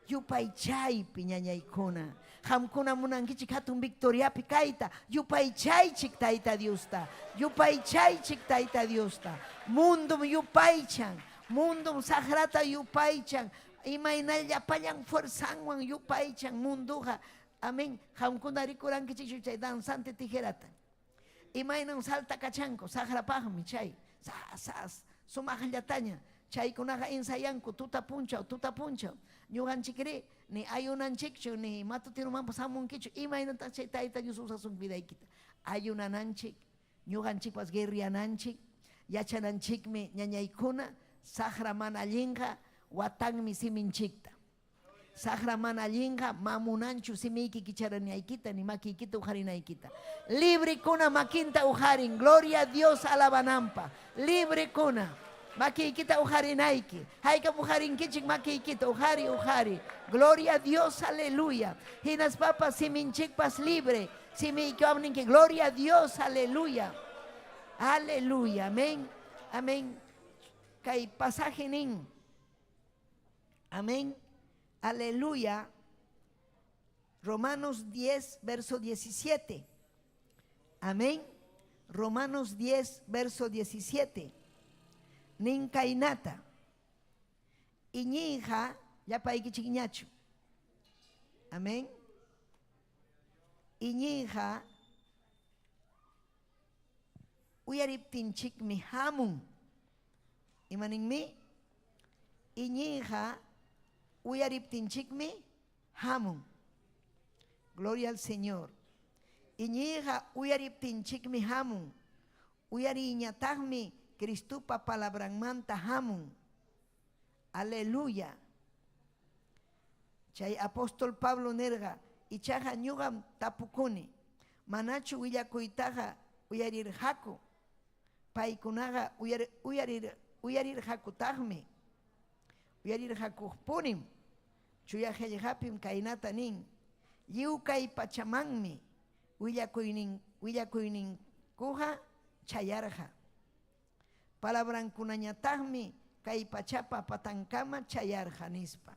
Yupaychaypi ñañaykuna. Qamkuna munankichik hatun victoriapi kayta. Yupaychaychik Tayta Diosta. Yupaychaychik Tayta Diosta. Mundum yupaychan. Mundum saqrata yupaychan. Imayna llapallan fuerzanwan yupaychan munduqa. Amén. Qamkuna rikurankichikchu chay danzante tijerata. Imaynam saltakachanku saqrapaqmi chay. Sas, sumaqllataña. Chaykunaqa ensayanku tuta punchaw, tuta punchaw. Ñuqanchikri ni ayunanchikchu ni matutinumanpas hamunkichu. Imaynataq chay Tayta Dios usasun vidaykita. Ayunananchik, ñuqanchikpas guerriananchik, yachananchikmi ñañaykuna, saqra mana allinqa watanmi siminchikta. Saqra mana allinqa mamunanchu simiyki kicharanaykita ni makiykita uqarinaykita. Librekuna makinta uqarin. Gloria a Dios alabanampa. Librekuna. Makiykita uqarinayki. Haykam uqarinkichik makiykita uqari uqari. Gloria a Dios, aleluya. Hinaspapas siminchikpas libre. Simiykiwan ninki gloria a Dios, aleluya. Aleluya, amén. Amén. Kay pasaje nin. Amén. Aleluya. Romanos 10, verso 17. Amén. Romanos 10, verso 17. Nin kaynata. Iñiyqa llapaykichikñachu. Amén. Iñiyqa uyariptinchikmi hamun. Imaninmi? Iñiyqa uyariptinchikmi hamun. Gloria al Señor. Iñiyqa uyariptinchikmi hamun. Uyariyñataqmi Cristopa palabranmanta hamun. Aleluya. Chay apóstol Pablo nirqa, ichaqa ñuqam tapukuni. Manachu willakuytaqa uyarirqaku. Paykunaqa uyar, uyarir, uyarirqakutaqmi. Uyarirqakuqpunim. Chuya qillqapim kaynata nin. Lliw kay pachamanmi willakuynin willakuyninkuqa chayarqa. Palabrankunañataqmi kay pachapa patankama chayarqa, nispa.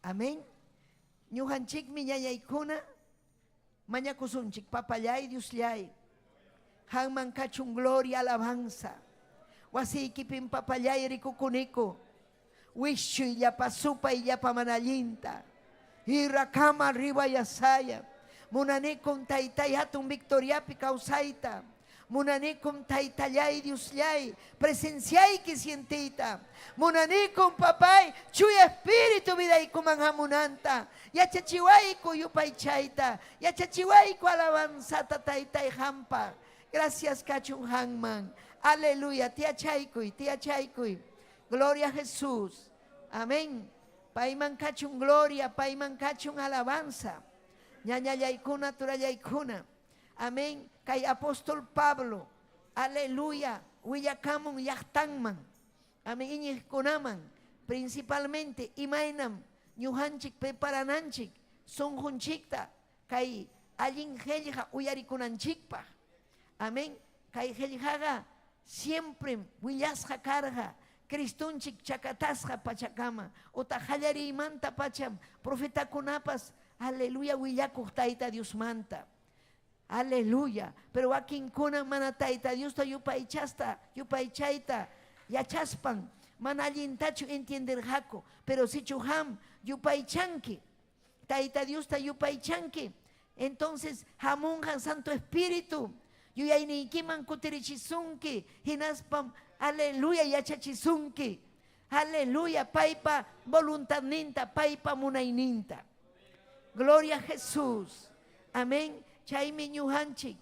Amén. Ñuqanchikmi ñañaykuna mañakusunchik, Papallay Diosllay, qanman kachun gloria, alabanza. Wasiykipim papallay rikukuniku, wischuy llapa supay llapa mana allinta. Irrakama ribayasaya. Munanikum taytay hatun victoriapi kawsayta. Munanikum taytallay Diosllay presenciayki sientiyta. Munanikum papay chuya espíritu vidaykuman hamunanta. Yachachiwayku yupaychayta. Yachachiwayku alabanzata taytay hampaq. Gracias kachun hanman. Aleluya. Tiyachaykuy, tiyachaykuy. Gloria a Jesús. Amén. Payman kachun gloria, payman kachun alabanza. Ñañallaykuna, turallaykuna. Amén. Kay apóstol Pablo, aleluya, willakamun llaqtanman. Amén. Iñiqkunaman, principalmente imaynam ñuqanchik preparananchik sunqunchikta kay allin qillqa uyarikunanchikpaq. Amén. Kay qillqaqa siemprem willasqa karqa Cristonchik chakatasqa pachakama otaq qallariymanta pacham profetakunapas aleluya willakuq Tayta Diosmanta. Aleluya. Pero wakinkunam mana Tayta Diosta yupaychasta, yupaychayta yachaspan mana allintachu entienderqaku. Pero sichu qam yupaychanki, Tayta Diosta yupaychanki, entonces hamunqan Santo Espíritu yuyayniykiman kutirichisunki, hinaspam aleluya yachachisunki. Aleluya, paypa voluntadninta, paypa munayninta. Gloria a Jesús. Amén. Chaymi ñuqanchik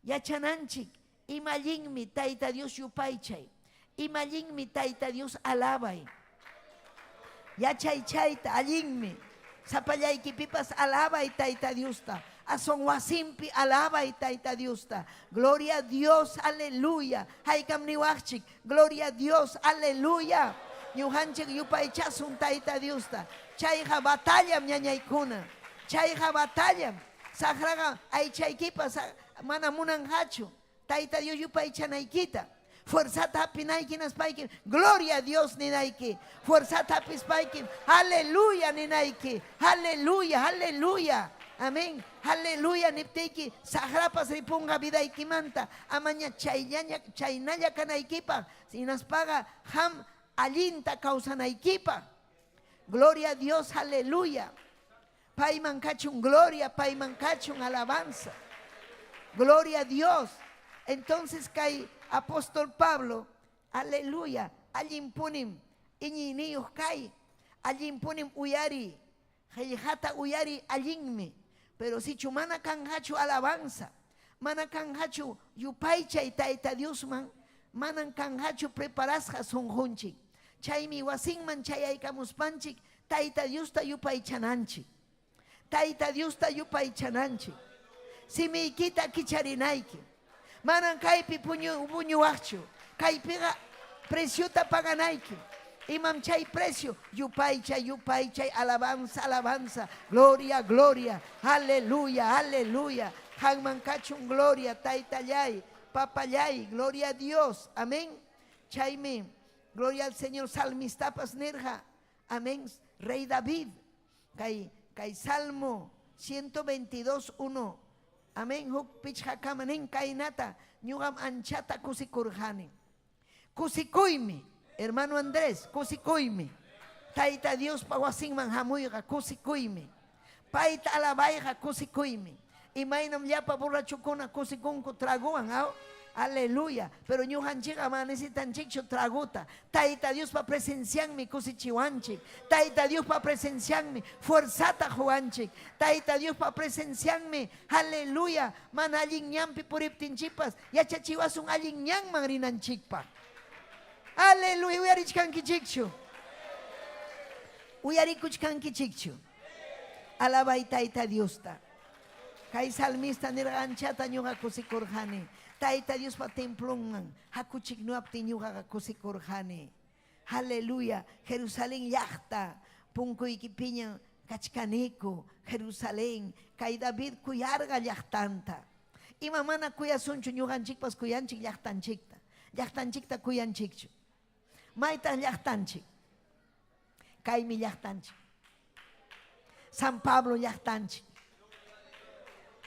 yachananchik ima allinmi Tayta Dios yupaychay, ima allinmi Tayta Dios alabay. Yachay chayta allinmi. Sapallaykipipas alabay Tayta Diosta. Aswan wasinpi alabay Tayta Diosta. Gloria a Dios, aleluya. Haykam niwaqchik, gloria a Dios, aleluya. Ñuqanchik yupaychasun Tayta Diosta. Chayqa batallam ñañaykuna. Chayqa batallam. Saqraqa aychaykipas mana munanqachu Tayta Dios yupaychanaykita. Fuerzata hapinayki hinaspayki gloria a Dios ninayki. Fuerzata hapispayki aleluya ninayki. Aleluya, aleluya. Amén. Aleluya niptiyki saqrapas ripunqa vidaykimanta. Amaña chayllaña chaynalla kanaykipaq. Hinaspaqa qam allinta kawsanaykipaq. Gloria a Dios, aleluya. Payman kachun gloria, payman kachun alabanza. Gloria a Dios. Entonces kay apóstol Pablo, aleluya, allinpunim iñiyniyuq kay, allinpunim uyariy, qillqata uyariy allinmi. Pero sichu mana kanqachu alabanza, mana kanqachu yupaychay Tayta Diosman, manan kanqachu preparasqa sunqunchik. Chaymi wasinman chayaykamuspanchik Tayta Diosta yupaychananchik. Tayta Diosta yupaychananchik. Simiykita kicharinayki. Manan kaypi puñuwaqchu. Kaypiqa preciota paganayki. Imam chay precio? Yupaychay, yupaychay, alabanza, alabanza, gloria, gloria, aleluya, aleluya. Qanman kachun gloria, taytallay, papallay, gloria a Dios. Amén. Chaymi, gloria al Señor, salmistapas nirqa. Amén. Rey David, kay, kay Salmo 122, 1. Amén. Huk pichqakama nin kaynata, ñuqam anchata kusikurqani. Kusikuymi, hermano Andrés, kusikuymi. Tayta Diospa wasinman hamuyqa kusikuymi. Payta alabayqa kusikuymi. Imaynam llapa borrachokuna kusikunku tragowan, aw? Aleluya. Pero ñuqanchikqa mana necesitanchikchu tragota. Tayta Diospa presencianmi kusichiwanchik. Tayta Diospa presencianmi fuerzata quwanchik. Tayta Diospa presencianmi, aleluya, mana allin ñanpi puriptinchikpas yachachiwasun allin ñanman rinanchikpaq. Aleluya, uyarichkankichikchu? Uyarikuchkankichikchu? Alabay Tayta Diosta. Kay salmista nirqa anchata ñuqa kusikurqani. Tayta Diospa templonman hakuchik nuwaptin ñuqaqa kusikurqani. Aleluya, Jerusalén llaqta punkuykipiña. Kachkaniku, Jerusalén, kay David kuyarqa llaqtanta. Ima mana kuyasunchu ñuqanchikpas kuyanchik llaqtanchikta. Llaqtanchikta kuyanchikchu. Maytaq llaqtanchik? Kaymi llaqtanchik. San Pablo llaqtanchik.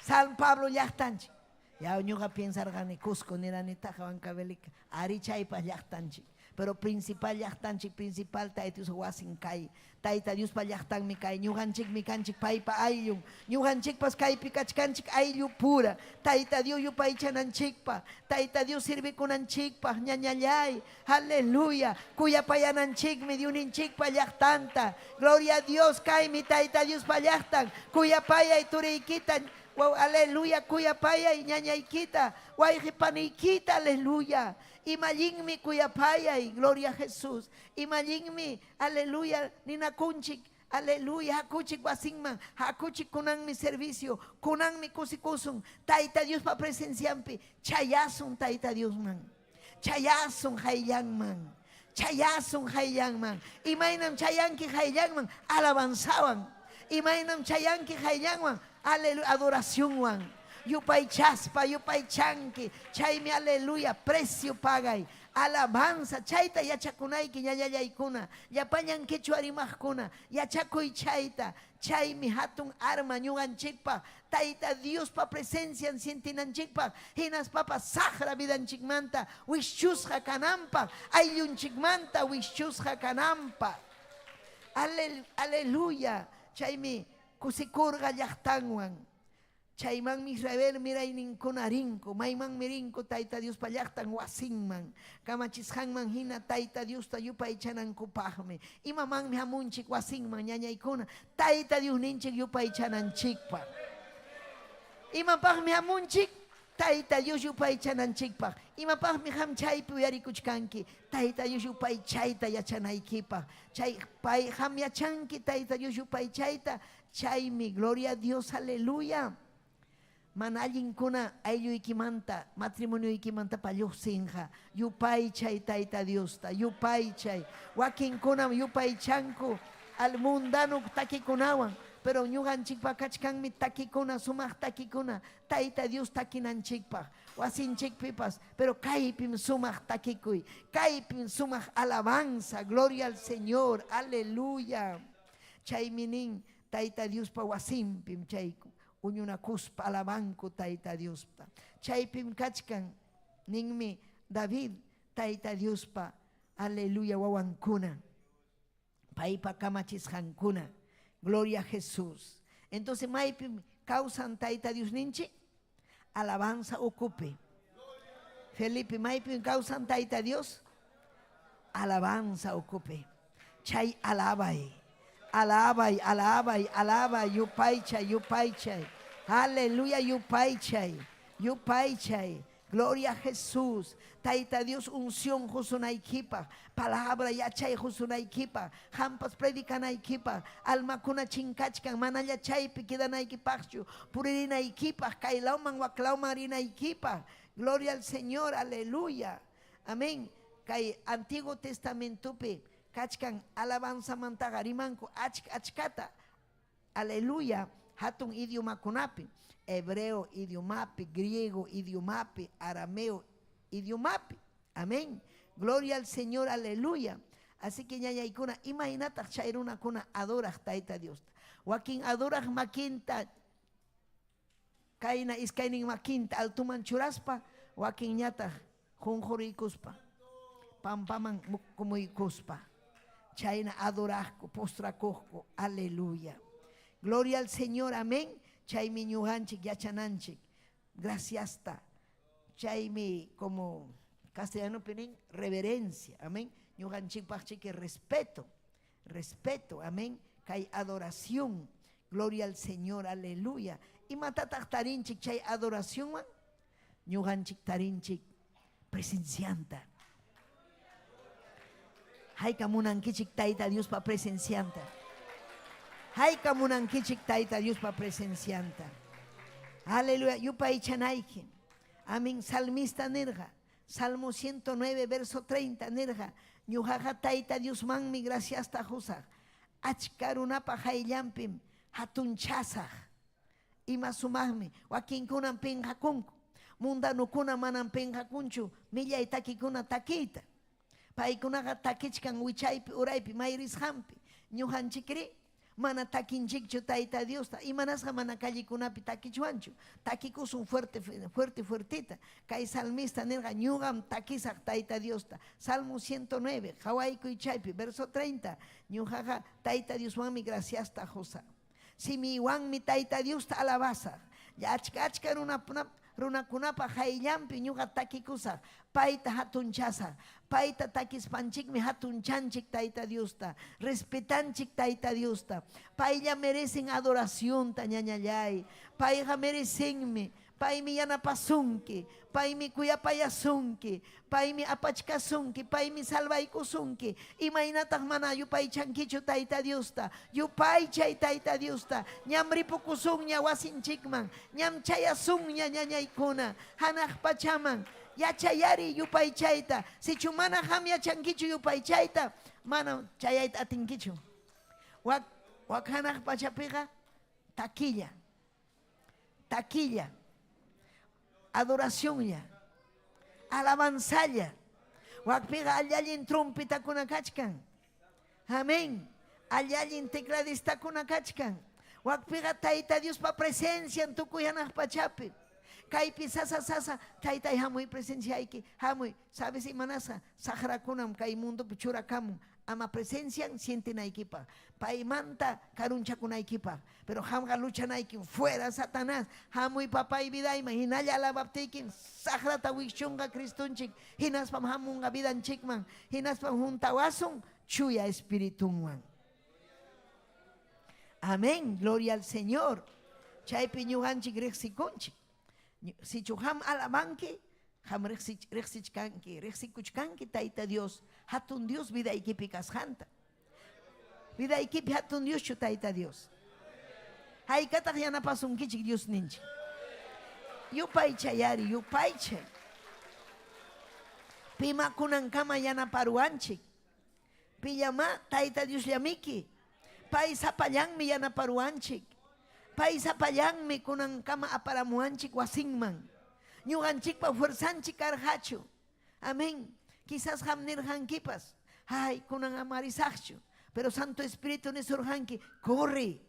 San Pablo llaqtanchik. Ya ñuqa piensarqani Cusco niranitaqa Huancavelica. Ari chaypas llaqtanchik. Pero principal llaqtanchik, principal Tayta Dios wasin kay. Tayta Diospa llaqtanmi kay. Ñuqanchikmi kanchik paypa ayllun. Ñuqanchikpas kaypi kachkanchik ayllu pura. Tayta Dios yupaychananchikpaq. Tayta Dios sirvikunanchikpaq. Ñañallay. Aleluya. Kuyapayananchikmi Diosninchikpa llaqtanta. Gloria a Dios, kaymi Tayta Diospa llaqtan. Kuyapayay turiykita. Wow, aleluya, kuyapayay ñañaykita, wayqi paniykita, aleluya. Imallinmi kuyapayay, gloria a Jesús. Imallinmi, aleluya, ninakunchik, aleluya, hakuchik wasinman, hakuchik kunanmi servicio, kunanmi kusikusun, Tayta Diospa presencianpi, chayasun Tayta Diosman. Chayasun qayllanman. Chayasun qayllanman. Imaynam chayanki qayllanman? Alabanzawan. Imaynam chayanki qayllanman? Aleluya, adoracionwan. Yupaychaspa, yupaychanki. Chaymi aleluya, precio pagay. Alabanza, chayta yachakunayki ñañallaykuna, llapallan quechua rimaqkuna, yachakuy chayta. Chaymi hatun arma ñuqanchikpaq, Tayta Diospa presencian sientinanchikpaq, hinaspapas saqra vidanchikmanta wischusqa kananpaq, ayllunchikmanta wischusqa kananpaq. Aleluya! Chaymi kusikurqa llaqtanwan. Chaymanmi Israel mirayninkuna rinku. Maymanmi rinku? Tayta Diospa llaqtan wasinman. Kamachisqanman hina Tayta Diosta yupaychanankupaqmi. Imamanmi hamunchik wasinman, ñañaykuna? Tayta Diosninchik yupaychananchikpaq. Imapaqmi hamunchik? Tayta Dios yupaychananchikpaq. Imapaqmi qam chaypi uyarikuchkanki? Tayta Dios yupaychayta yachanaykipaq. Chay pay qam yachanki Tayta Dios yupaychayta. Chaymi, gloria a Dios, aleluya. Mana allinkuna aylluykimanta, matrimonioykimantapa lluqsinqa. Yupaychay Tayta Diosta, yupaychay. Wakinkunam yupaychanku al mundano takikunawan, pero ñuqanchikpa kachkanmi takikuna, sumaq takikuna, Tayta Dios takinanchikpaq, wasinchikpipas, pero kaypim sumaq takikuy, kaypim sumaq alabanza, gloria al Señor, aleluya. Chaymi nin, Tayta Diospa wasinpim chay huñunakuspa alabanku Tayta Diosta. Chaypim kachkan, ninmi David, Tayta Diospa, aleluya, wawankuna, paypa kamachisqankuna. Gloria a Jesús. Entonces, maypim kawsan Tayta Diosninchik? Alabanza ukupi. Felipe, maypim kawsan Tayta Dios? Alabanza ukupi. Chay alabay, alabay, alabay, alabay, yupaychay, yupaychay. Aleluya, yupaychay, yupaychay. Gloria a Jesús. Tayta Dios unción qusunaykipaq, palabra yachay qusunaykipaq, qampas predicanaykipaq, almakuna chinkachkan, manalla chaypi quedanaykipaqchu, puririnaykipaq, kaylawman waklawman rinaykipaq. Gloria al Señor, aleluya. Amén. Kay Antiguo Testamentopi kachkan alabanzamantaqa rimanku achka achkata. Aleluya, hatun idiomakunapi, hebreo idiomapi, griego idiomapi, arameo idiomapi. Amén. Gloria al Señor, aleluya. Así que ñañaykuna, imaynataq chay runakuna adoraq Tayta Diosta. Wakin adoraq makinta, kayna iskaynin makinta altuman churaspa, wakinñataq qunquriykuspa, pampaman kumuykuspa. Chayna adoraqku, postrakuqku. Aleluya. Gloria al Señor, amén. Chaymi ñuqanchik yachananchik. Graciasta. Chaymi como castellanopi nin reverencia, amén. Ñuqanchikpaq chiki respeto, respeto, amén. Kay adoración, gloria al Señor, aleluya. Imatataq tarinchik chay adoracionwan? Ñuqanchik tarinchik presencianta. Hayka munankichik Tayta Diospa presencianta. Hayka munankichik Tayta Diospa presencianta. Aleluya. Yupaychanayki. Amén. Salmista nirqa. Salmo 109, verso 30 nirqa. Ñuqaqa Tayta Diosmanmi graciasta qusaq. Achka runapa qayllanpim hatunchasaq. Ima sumaqmi, wakinkunam pinqakunku. Mundanukuna manam pinqakunchu millay takikuna takiyta. Paykunaqa takichkan wichaypi, uraypi, may risqanpi. Ñuqanchikrí mana takinchikchu Tayta Diosta. Imanasqa mana callekunapi takichwanchu? Takikusun fuerte, fuerte, fuertita. Kay salmista nirqa, ñuqam takisaq Tayta Diosta. Salmo 109, qawaykuy chaypi, verso 30. Ñuqaqa Tayta Dioswanmi graciasta qusaq. Simiywanmi Tayta Diosta alabasaq. Achka achka runakunapa qayllanpi ñuqa takikusaq, payta hatunchasaq. Payta takispanchikmi hatunchanchik Tayta Diosta, respetanchik Tayta Diosta. Paylla merecen adoracionta, ñañallay. Payqa merecenmi. Paymi yanapasunki, paymi kuyapayasunki, paymi apachkasunki, paymi salvaykusunki. Imaynataq mana yupaychankichu Tayta Diosta? Yupaychay Tayta Diosta. Ñam ripukusunña wasinchikman, ñam chayasunña ñañaykuna hanaq pachaman. Yachayari yupaychayta. Sichu mana qam yachankichu yupaychayta, manam chayayta atinkichu. Wak, wak hanaq pachapiqa takilla. Taquilla, adoracionlla, alabanzalla. Wakpiqa alli-allin trompetakuna kachkan. Amén. Alli-allin tecladistakuna kachkan. Wakpiqa Tayta Diospa presencian tukuy hanaq pachapi. Kaypi sasa sasa, Taytay hamuy presenciayki, hamuy. Sabes imanasqa? Saqrakunam kay mundopi churakamun ama presencian sientinaykipaq, paymanta karunchakunaykipaq. Pero qamqa luchanaykim, fuera Satanás, hamuy papay vidayman, hinalla alabaptiykim saqrata wikchunqa Cristonchik, hinaspam hamunqa vidanchikman, hinaspam juntawasun chuya espiritunwan. Amén, gloria al Señor. Chaypi ñuqanchik riqsikunchik. Sichu qam alabanki, qam riqsichkanki, riqsikuchkanki Tayta Dios, hatun Dios vidaykipi kasqanta. Vidaykipi hatun Dioschu Tayta Dios. Haykataq yanapasunkichik Diosninchik. Yupaychay ari, yupaychay. Pima kunankama yanaparuwanchik. Pillamá Tayta Diosllamiki. Pay sapallanmi yanaparuwanchik. Pay sapallanmi kunankama aparamuwanchik wasinman. Ñuqanchikpa fuerzanchik karqachu. Amén. Quizás qam nirqankipas, ay, kunan ama risaqchu. Pero Santo Espíritu nisurqanki, corre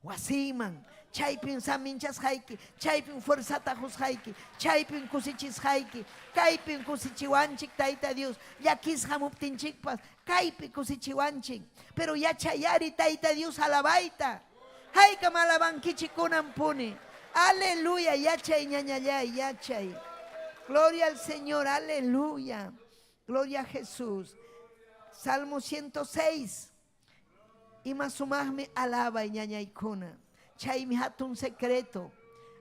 wasiyman, chaypin saminchasqayki, chaypin fuerzata qusqayki, chaypin kusichisqayki, kaypin kusichiwanchik Tayta Dios, llakisqa hamuptinchikpas, kaypi kusichiwanchik. Pero yachayari Tayta Dios alabayta. Haykam alabankichik kunanpuni. Aleluya, yachay ñañallay, yachay. Gloria al Señor, aleluya. Gloria a Jesús. Salmo 106. Ima sumaqmi alabay ñañaykuna. Chaymi hatun secreto.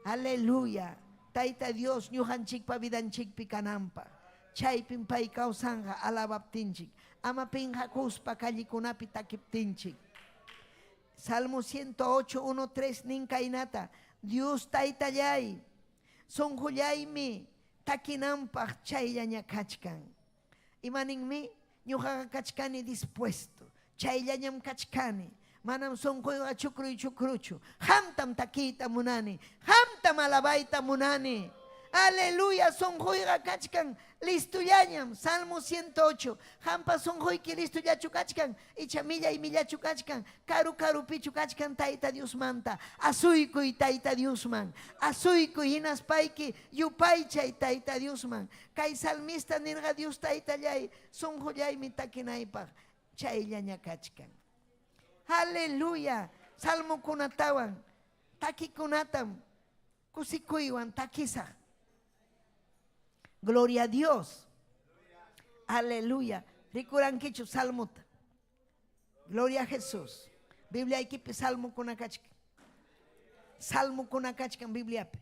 Aleluya. Tayta Dios ñuqanchikpa vidanchikpi kananpaq. Chaypim pay kawsanqa alabaptinchik. Ama pinqakuspa callekunapi takiptinchik. Salmo 108, 1, 3 nin kaynata. Dios Taytallay, sunqullaymi takinanpaq chayllaña kachkan. Ima ninmi? Ñuqaqa kachkani dispuesto. Chayllañam kachkani. Manam sunquyqa chukruy chukruchu. Qamtam takiyta munani. Qamtam alabayta munani. Aleluya, sunquyqa kachkan listollañam. Salmo 108. Qampa sunquyki listollachu kachkan, icha millay millachu kachkan, karu karupichu kachkan Tayta Diosmanta. Asuykuy Tayta Diosman. Asuykuy hinaspayki yupaychay Tayta Diosman. Kay salmista nirqa Dios Taytallay, sunqullaymi takinaypaq chayllaña kachkan. Aleluya. Salmokunatawan takikunatam kusikuywan takisaq. Gloria a Dios. Aleluya. Rikurankichu salmota. Gloria a Jesús. Bibliaykipi salmokuna kachkan. Salmokuna kachkan Bibliapi.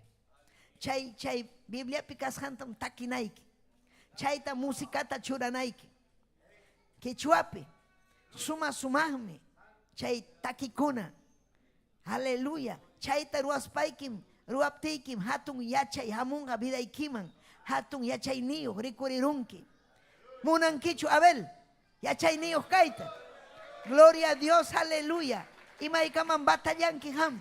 Chay chay Bibliapi kasqantam takinayki. Chayta musicata churanayki. Quechuapi suma sumaqmi chay takikuna. Aleluya. Chayta ruwaspaykim, ruwaptiykim hatun yachay hamunqa vidaykiman. Hatun yachayniyuq rikurirunki. Munankichu Abel yachayniyuq kayta? Gloria a Dios, aleluya. Imaykamam batallanki qam.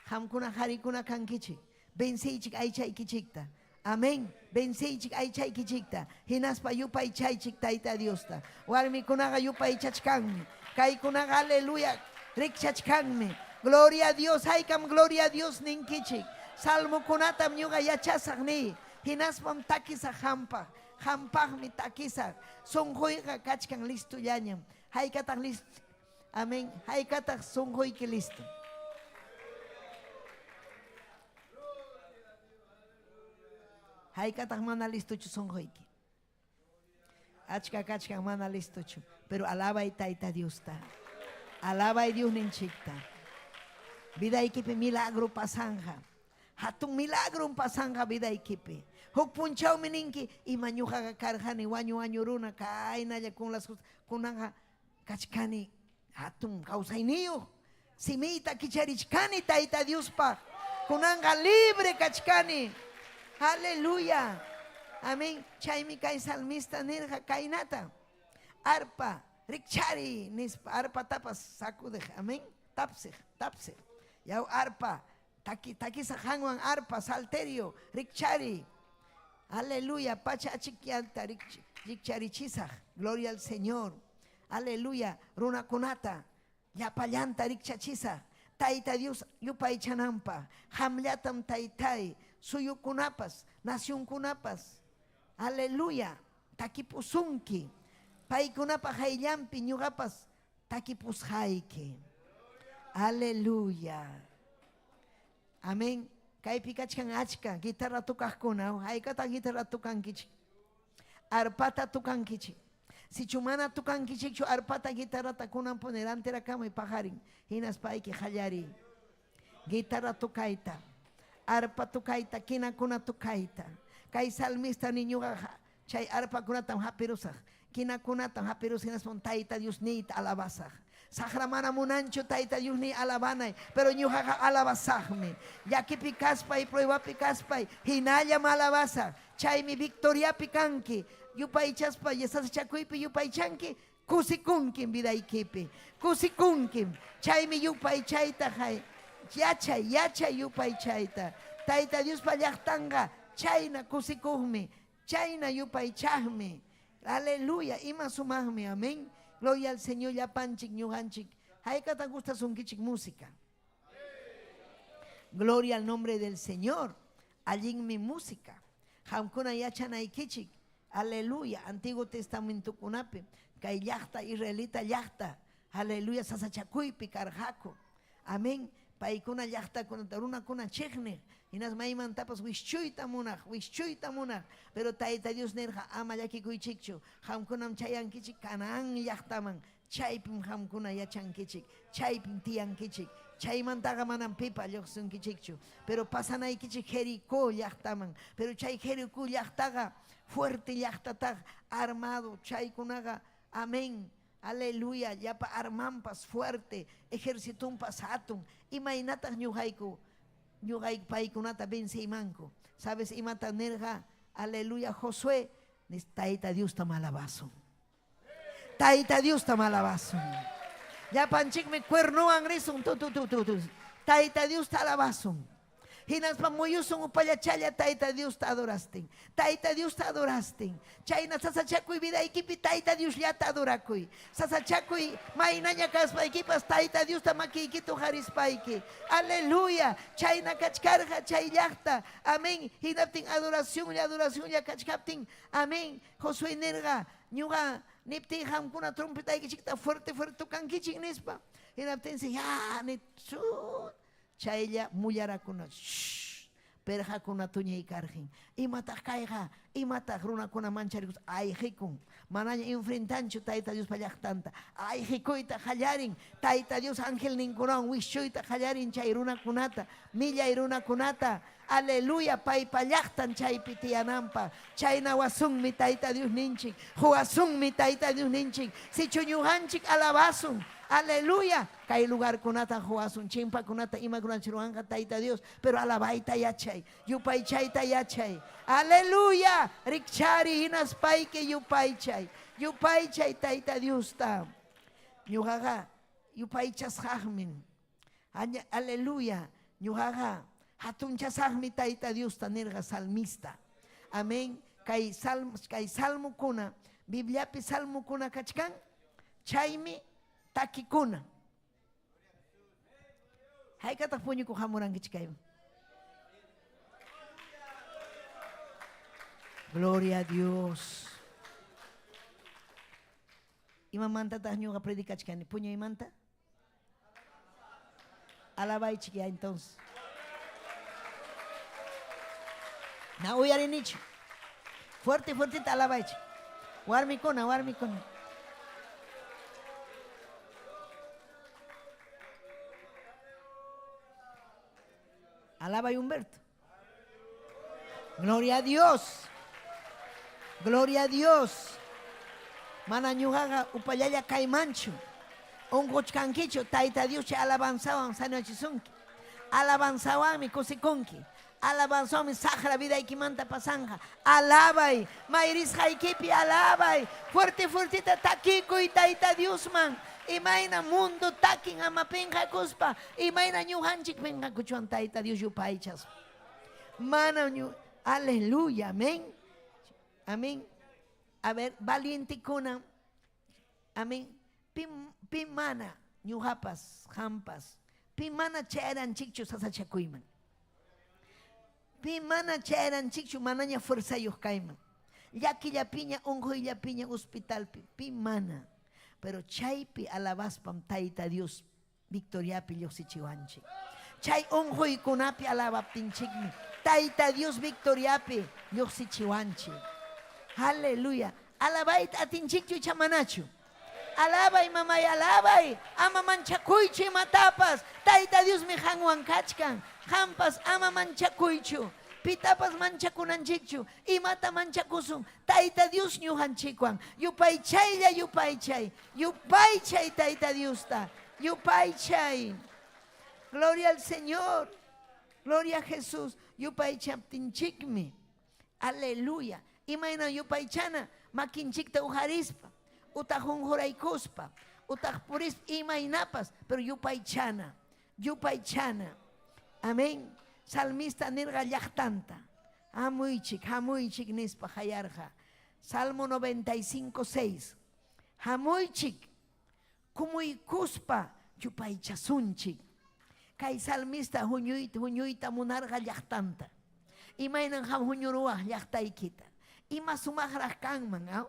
Qamkuna qarikuna kankichik. Venceychik aychaykichikta. Amén. Venceychik aychaykichikta. Hinaspa yupaychaychik Tayta Diosta. Warmikunaqa yupaychachkanmi. Kaykunaqa aleluya rikchachkanmi. Gloria a Dios, haykam gloria a Dios ninkichik. Salmokunatam ñuqa yachasaq niy. Hinaspam takisaq qampaq. Qampaqmi takisaq. Sunquyqa kachkan listollañam. Haykataq listo? Amén. Haykataq sunquyki listo? Haykataq mana listochu sunquyki? Achka kachkan mana listochu. Pero alabay Tayta Diosta. Alabay Diosninchikta. Vidaykipi milagro pasanqa. Hatun milagrom pasanqa vidaykipi. Huk punchawmi ninki, ima ñuqaqa karqani wañu wañu runa kaynalla con las kunanqa kachkani hatun kawsayniyuq. Simiyta kicharichkani Tayta Diospaq. Kunanqa libre kachkani. Aleluya. Amén. Chaymi kay salmista nirqa kaynata. Arpa, rikchari nispa arpatapas sacudiq. Amén. Tapsiq, tapsiq. Yaw arpa, taki takisaq qanwan arpa, salterio, rikchari. Aleluya, pacha achikyanta rikcharichisaq. Gloria al Señor. Aleluya, runakunata llapallanta rikchachisaq. Tayta Dios yupaychananpaq. Qamllatam Taytay, suyukunapas, nacionkunapas. Aleluya, takipusunki. Paykunapa qayllanpi ñuqapas takipusqayki. Aleluya. Amén. Kaypi kachkan achka guitarra tocaqkuna. Haykataq guitarra tocankichik? Arpata tocankichik. Sichu mana tocankichikchu arpata guitarrata kunan puni rantirakamuy paqarin. Hinaspayki qallariy. Guitarra tocayta, arpa tocayta, kinakuna tocayta. Kay salmista ni ñuqaqa chay arpakunatam hapirusaq, kinakunatam hapirusaq hinaspam Tayta Diosniyta alabasaq. Saqra mana munanchu Tayta Diosniy alabanay, pero ñuqaqa alabasaqmi. Llakipi kaspay, pruebapi kaspay, hinallam alabasaq. Chaymi victoriapi kanki, yupaychaspa sasachakuypi yupaychanki, kusikunkim vidaykipi, kusikunkim. Chaymi yupaychayta yachay, yachay yupaychayta. Tayta Diospa llaqtanqa chayna kusikuqmi, chayna yupaychaqmi. Aleluya, ima sumaqmi, amén. Gloria al Señor, llapanchik, ñuqanchik. Haykataq gustasunkichik música? Gloria al nombre del Señor. Allinmi música. Qamkuna yachanaykichik. Aleluya. Antiguo Testamentokunapi kay llaqta israelita llaqta. Aleluya. Sasachakuypi karqaku. Amén. Paykuna llaqtakunata runakuna chiqniq. Hinas maymantapas wischuyta munaq, wischuyta munaq. Pero Tayta Dios nirqa ama llakikuychikchu. Qamkunam chayankichik Canaán llaqtaman. Chaypim qamkuna yachankichik, chaypim tiyankichik. Chaymantaqa manam pipa lluqsunkichikchu. Pero pasanaykichik Jericó llaqtaman. Pero chay Jericó llaqtaqa fuerte llaqtataq armado. Chaykunaqa, amén, aleluya, llapa armanpas fuerte, ejercitonpas hatun. Imaynataq ñuqayku, ñuqayku paykunata venceymanku? ¿Sabes imata nirqa? Aleluya, Josué, Tayta Diostam alabasun. Tayta Diostam alabasun. Llapanchikmi cuernowan risun tu tu tu tu tu. Tayta Diosta alabasun. Hinaspa muyusun upallachalla Tayta Diosta adorastin. Tayta Diosta adorastin. Chayna sasachakuy vidaykipi Tayta Diosllata adorakuy. Sasachakuy maynaña kaspaykipas Tayta Diosta makiykita uqarispayki. Aleluya. Chayna kachkarqa chay llaqta. Amén. Hinaptin adoracionlla, adoracionlla kachkaptin. Amén. Josué nirqa, ñuqa niptiy qamkuna trompetaykichikta fuerte fuerte tocankichik nispa. Hinaptinsi ya ni chaylla mullarakuna shh, perqakuna tuñiykarqin. Imataq kayqa? Imataq runakuna mancharikus ayqikun. Manaña enfrentanchu Tayta Diospa llaqtanta. Ayqikuyta qallarin. Tayta Dios angelninkunawan wischuyta qallarin chay runakunata, millay runakunata. Aleluya, paypa llaqtan chaypi tiyananpaq. Chayna wasunmi Tayta Diosninchik, quwasunmi Tayta Diosninchik. Sichu ñuqanchik alabasun. Aleluya, kay lugarkunata quwasun, chimpakunata imakunata ruwanqa Tayta Dios, pero alabayta yachay, yupaychayta yachay. Aleluya, rikchari hinaspayki yupaychay, yupaychay Tayta Diosta. Ñuqaqa yupaychasqaqmi. Aleluya. Ñuqaqa hatunchasaqmi Tayta Diosta nirqa salmista. Amén. Kay salmo, kay salmokuna, Bibliapi salmokuna kachkan, chaymi takikuna. Haykataq puñukuq hamurankichik kayman? Gloria a Dios. Imamantataq ñuqa predicachkani? Puñuymanta? Alabaychik ya entonces. Na uyarinichu. Fuerte, fuertita alabaychik. Warmikuna, warmikuna. Alabay Humberto. Gloria a Dios. Gloria a Dios. Mana ñuqaqa upallalla kaymanchu. Unquchkankichu Tayta Dios chay alabanzawan sanochisunki. Alabanzawanmi kusikunki. Alabanzawanmi saqra vidaykimanta pasanqa. Alabay, mayrisqaykipi alabay. Fuerte fuertita takikuy Tayta Diosman. Imayna mundo takin ama pinqakuspa, imayna ñuqanchik pinqakuchwan Tayta Dios yupaychaspa. Mana ñu, aleluya, amén. Amén. A ver, valientekuna, amén. Pim, pim mana ñuqapas, qampas, pim mana chayaranchikchu sasachakuyman. Pim mana chayaranchikchu manaña fuerzayuq kayman. Llakillapiña, unquyllapiña hospitalpi, pim mana. Pero chaypi alabaspam Tayta Dios victoriapi lluqsichiwanchik. Chay unquykunapi alabaptinchikmi Tayta Dios victoriapi lluqsichiwanchik. Aleluya. Alabayta atinchikchu icha manachu? Alabay mamay, alabay. Ama manchakuychu imatapas. Tayta Diosmi qanwan kachkan. Qampas ama manchakuychu. Pitapas manchakunanchikchu. Imata manchakusun? Tayta Dios ñuqanchikwan. Yupaychaylla yupaychay. Yupaychay Tayta Diosta. Yupaychay. Gloria al Señor. Gloria a Jesús. Yupaychaptinchikmi. Aleluya. Imayna yupaychana makinchikta uqarispa, utaq unquraykuspa, utaq purispa, imaynapas, pero yupaychana. Yupaychana. Amén. Salmista nirqa llaqtanta. Hamuychik, hamuychik nispa qayarqa. Salmo 95, 6. Hamuychik, kumuykuspa yupaychasunchik. Kay salmista huñuyta, huñuyta munarqa llaqtanta. Imaynan qam huñuruwaq llaqtaykita. Ima sumaqraq kanman, aw?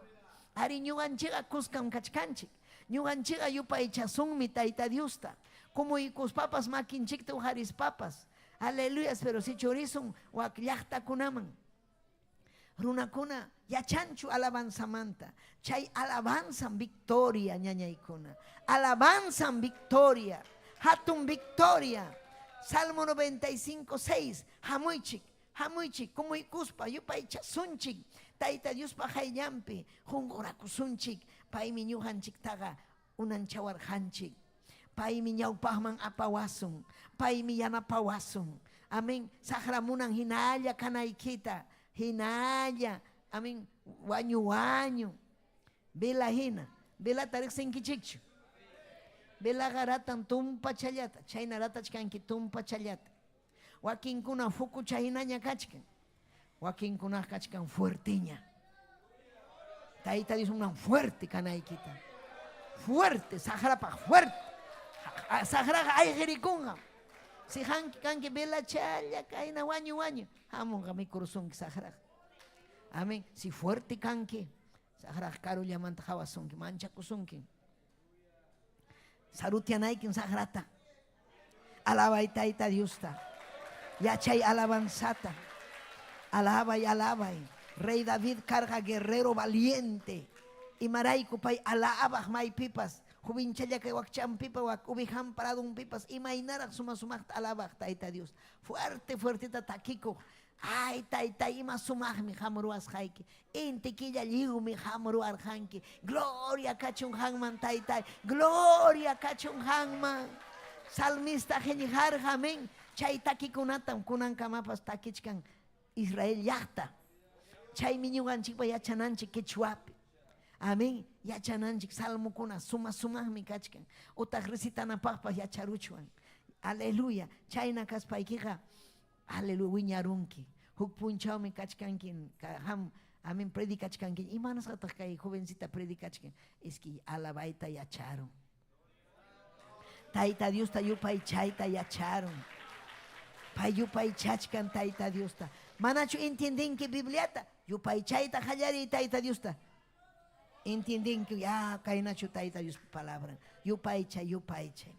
Ari ñuqanchikqa kuskam kachkanchik. Ñuqanchikqa yupaychasunmi Tayta Diosta. Kumuykuspapas makinchikta uqarispapas. Aleluyas, pero si churisun wak llaqtakunaman. Runakuna yachanchu alabanzamanta. Chay alabanzam victoria, ñañaykuna. Alabanzam victoria. Hatun victoria. Salmo 95, 6. Hamuychik, hamuychik, kumuykuspa, yupaychasunchik. Tayta Diospa qayllanpi qunqurakusunchik. Paymi ñuqanchiktaqa unanchawarqanchik. Paymi ñawpaqman apawasun. Paymi yanapawasun. Amén. Saqra munan hinalla kanaykita. Hinalla. Amén. Wañu wañu. Vela hina. Velata riqsinkichikchu. Velaqa ratan tumpachallata. Chayna ratachkanki tumpachallata. Wakinkuna fukucha hinaña kachkan. Wakinkunaqa kachkan fuerteña. Tayta Dios munan fuerte kanaykita. Fuerte, saqrapaq fuerte. Saqraqa ayqirikunqa. Si qanki kanki velachalla kayna wañu wañu, hamunqa mikurusunki saqraqa. Amén. Si fuerte kanki, saqraqa karullamanta qawasunki, manchakusunki. Sarutianaykim saqrata. Alabay Tayta Diosta. Yachay alabanzata. Alabay, alabay. Rey David karqa guerrero valiente. Imarayku pay alabaq maypipas. Juvinchalla kay wakchanpipa wak uvijan paradunpipas imaynaraq suma sumaqta alabaq Tayta Dios. Fuerte, fuerteta takikuq. Ay, Tayta, ima sumaqmi qam ruwasqayki. Inti killa lliwmi qam ruwarqanki. Gloria kachun qanman, Taytay. Gloria kachun qanman. Salmista qillqarqa, amén. Chay takikunatam kunankamapas takichkan Israel llaqta. Chaymi ñuqanchikpa yachananchik quechuapi. Amén. Yachananchik salmokuna suma-sumaqmi kachkan. Utaq recitanapaqpas yacharuchwan. Aleluya. Chayna kaspaykiqa aleluya wiñarunki. Huk punchawmi kachkanki qam amén predicachkanki. Imanasqataq kay jovencita predicachkan? Es que alabayta yacharun. Tayta Diosta yupaychayta yacharun. Pay yupaychachkan Tayta Diosta. Manachu entiendenki Bibliata? Yupaychayta qallariy Tayta Diosta. Entiendenki, ya kaynachu Tayta Diospa palabran. Yupaychay, yupaychay.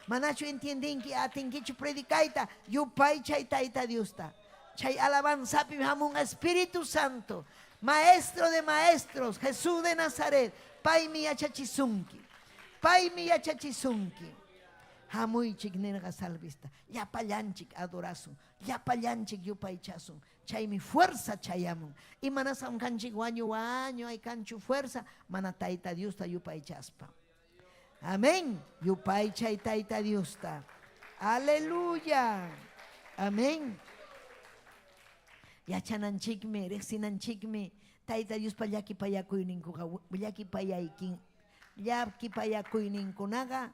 Manachu entiendenki, atinkichu predicayta? Yupaychay Tayta Diosta. Chay alabanzapim hamun Espíritu Santo, Maestro de maestros, Jesús de Nazaret. Paymi yachachisunki. Paymi yachachisunki. Hamuychik nirqa salvista. Llapallanchik adorasun. Llapallanchik yupaychasun. Chaymi fuerza chayamun. Imanasqam kanchik wañu wañu ay kanchu fuerza mana Tayta Diosta yupaychaspa. Amén. Yupaychay Tayta Diosta. Aleluya. Amén. Yachananchikmi, riqsinanchikmi Tayta Diospa llakipayakuyninkuqa llakipayaykin llakipayakuyninkunaqa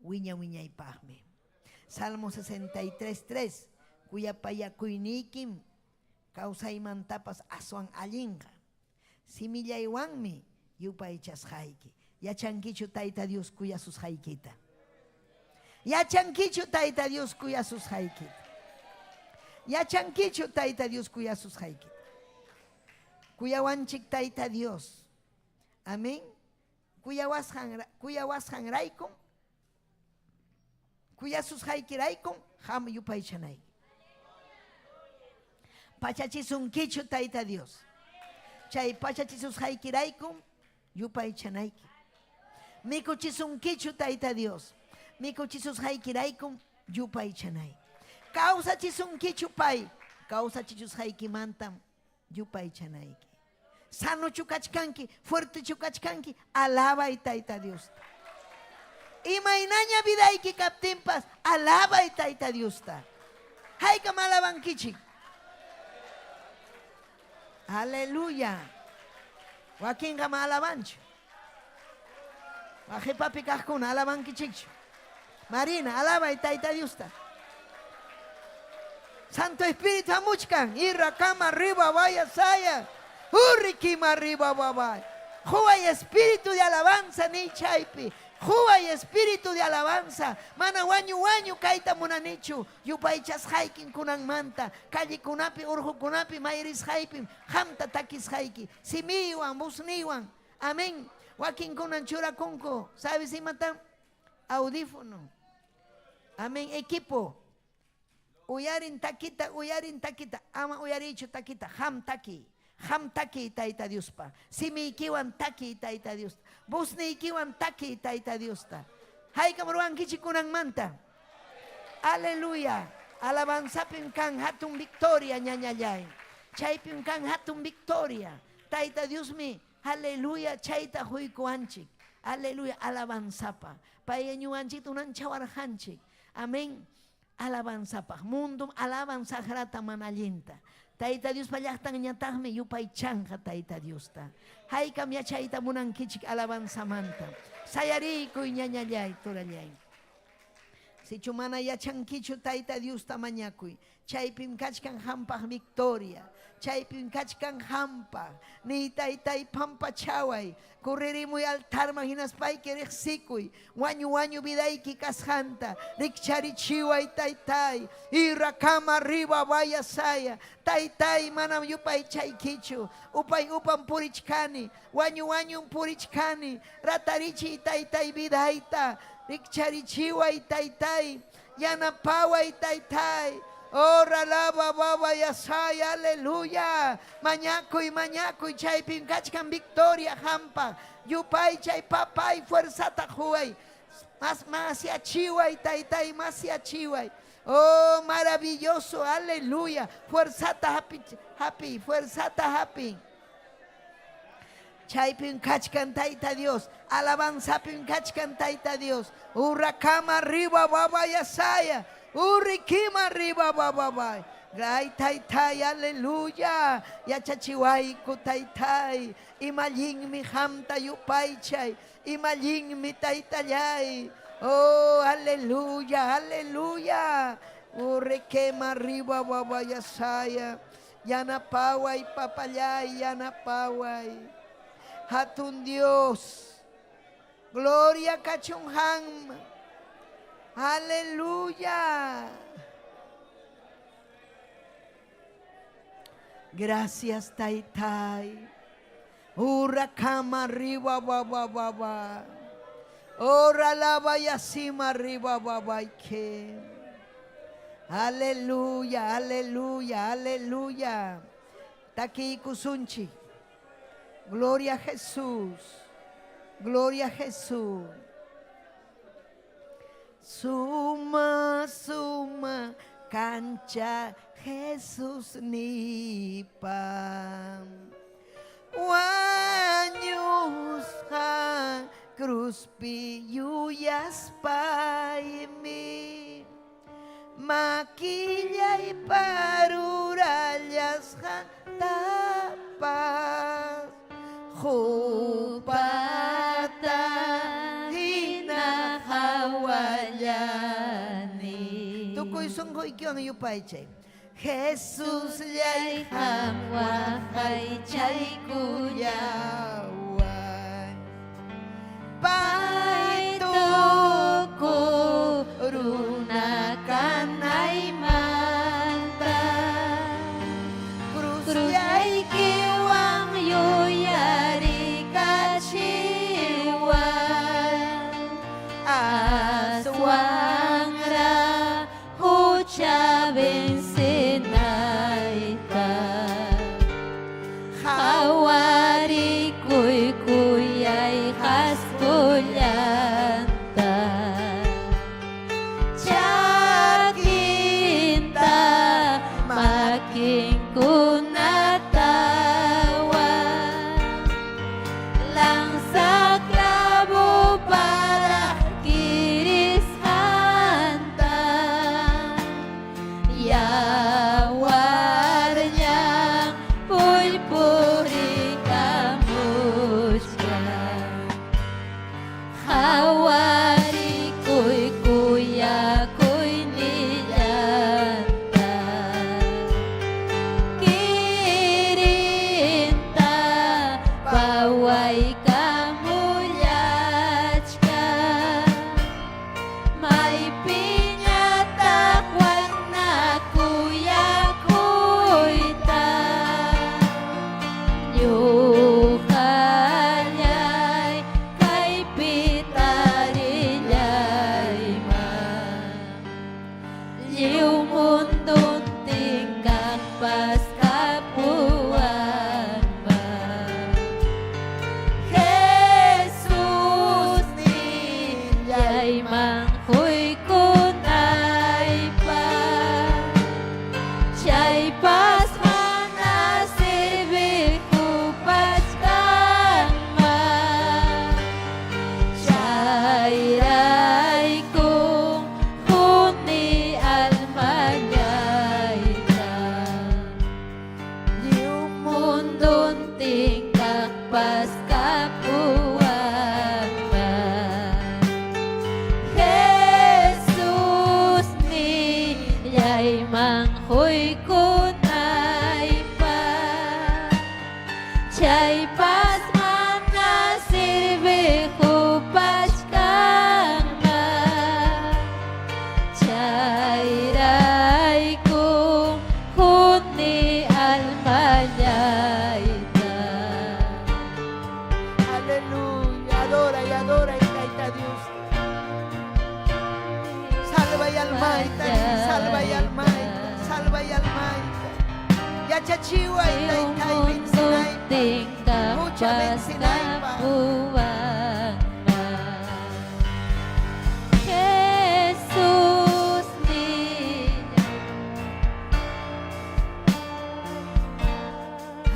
wiña wiñaypaqmi. Salmo 63, 3 Kuyapayakuyniykim kawsaymantapas aswan allinqa. Simillaywanmi yupaychasqayki. Yachankichu Tayta Dios kuyasusqaykita? Yachankichu Tayta Dios kuyasusqaykita? Yachankichu Tayta Dios kuyasusqaykita? Kuyawanchik Tayta Dios. Amén. Kuyawasqan kuyawasqanraykum kuyasusqaykiraykum qam yupaychanayki. Pachachisunkichu Tayta Dios. Chay pachachisusqaykiraykum yupaychanayki. Mikuchisunkichu Tayta Dios. Mikuchisusqaykiraykum yupaychanayki. Kawsachisunkichu pay. Kawsachisusqaykimantam yupaychanayki. Sanochu kachkanki, fuertechu kachkanki, alabay Tayta Diosta. Imaynaña vidayki kaptinpas, alabay Tayta Diosta. Haykam alabankichik? Aleluya. Wakinqa ma alabanchu. Qhipapi kaqkuna alabankichikchu. Marina, alabay Tayta Diosta. Santo Espíritu hamuchkan. Irra kama riba vaya saya. Urrikima riba babay. Huway espíritu de alabanza ni chaypi. Huway espíritu de alabanza. Mana wañu wañu kayta munanichu. Yupaychasqaykin kunanmanta. Callekunapi, urqukunapi, mayrisqaypim. Qamta takisqayki. Simiywan, busniwan. Amén. Wakinkunan churakunku. ¿Sabes imata? Audífono. Amén. Equipo. Uyarin takita, uyarin takita. Ama uyarichu takita. Ham taki. Ham taki Tayta Diospa. Simiykiwan taki Tayta Diosta. Busniykiwan taki Tayta Diosta. Haykam ruwankichik kunanmanta. Aleluya. Alabanzapim kan hatun victoria ñañallay. Chaypim kan hatun victoria. Tayta Diosmi, aleluya, chayta huykuwanchik. Aleluya, alabanzapa. Pay ñuqanchikta unanchawarqanchik. Amén. Alabanzapaq. Mundum alaban saqrata mana allinta. Tayta Diospa llaqtanñataqmi yupaychanqa Tayta Diosta. Haykam yachayta munankichik alabanzamanta. Sayariykuy ñañallay, turallay. Sichu mana yachankichu Tayta Diosta mañakuy. Chaypim kachkan hampaq victoria. Chaypim kachkan hampaq. Niy taytay pampachaway. Correrimuy altarman hinaspayki riqsikuy. Wañu wañu vidayki kasqanta. Rikcharichiway taytay. Irrakama arriba vaya saya. Taytay manam yupaychaykichu. Upay upam purichkani. Wañu wañum purichkani. Ratarichiy taytay vidayta. Rikcharichiway taytay. Yanapaway taytay. Oh, ralaba baba yasay, aleluya. Mañakuy, mañakuy, chaypim kachkan victoria hampa. Yupaychay papay fuerzata huway. Mas masyachiway taytay, masyachiway. Oh, maravilloso, aleluya. Fuerzata hapi, hapi, fuerzata hapi. Chaypim kachkan Tayta Dios, alabanzapim kachkan Tayta Dios. Urrakama arriba baba yasaya, urrikima arriba baba bay. Ay, taytay, aleluya. Yachachiwayku, taytay. Imallinmi hamta yupaychay. Imallinmi taytallay. Oh, aleluya, aleluya. Urrequema arriba wabayasaya. Yanapaway, papallay, yanapaway. Hatun Dios. Gloria kachunhan. Aleluya. Gracias, Taytay. Huracama arriba, ba, ba, ba, ba. Ora la vaya cima arriba, ba, ba, que. Aleluya, aleluya, aleluya. Taki kusunchi. Gloria a Jesús. Gloria a Jesús. Suma, suma, kancha Jesus nipa. Wañusqa cruzpi yuyaspaymi makillay parurallasqa tapas qupata hina hawallani. Tukuy sunquykiwan yupaychay. Jesusllay Ham waqaychaykullaway. Pay tuku runa kanaymanta Cruzllaykiwan Cruzllaykiwan yuyarikachiwan aswanraq hucha vencenayta Hawarikuy kuyay qasqullanta chakinta makinkunatawan lanza clavo para kirisqanta yawarllan pullpurikamuchkan Hawarikuy kuyakuynillanta kirinta pawaykamullachkan maypiñataq wakna kuyakuyta ñuqallay kaypi tarillayman lliw munduntin kaqpas kapuwanman Jesus nillayman quykunaypaq chaypas mana serviqkupas kanman chayrayku quni almallayta munduntin kaqpas kapuwanman Jesus nillayman quykunaypaq chaypas mana serviqkupas kanman chayrayku quni almallayta. Aleluya, adora y adora y Tayta Dios. Salva y almaita, salva y almaita, salva y almaita. Yachachiwa y Tayta y vencinaypa. Mucha vencinaypa. Jesus nillayman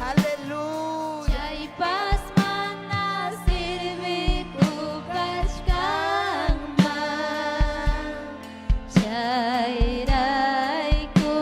Aleluya. Chaypas mana serviqkupas kanman chayrayku.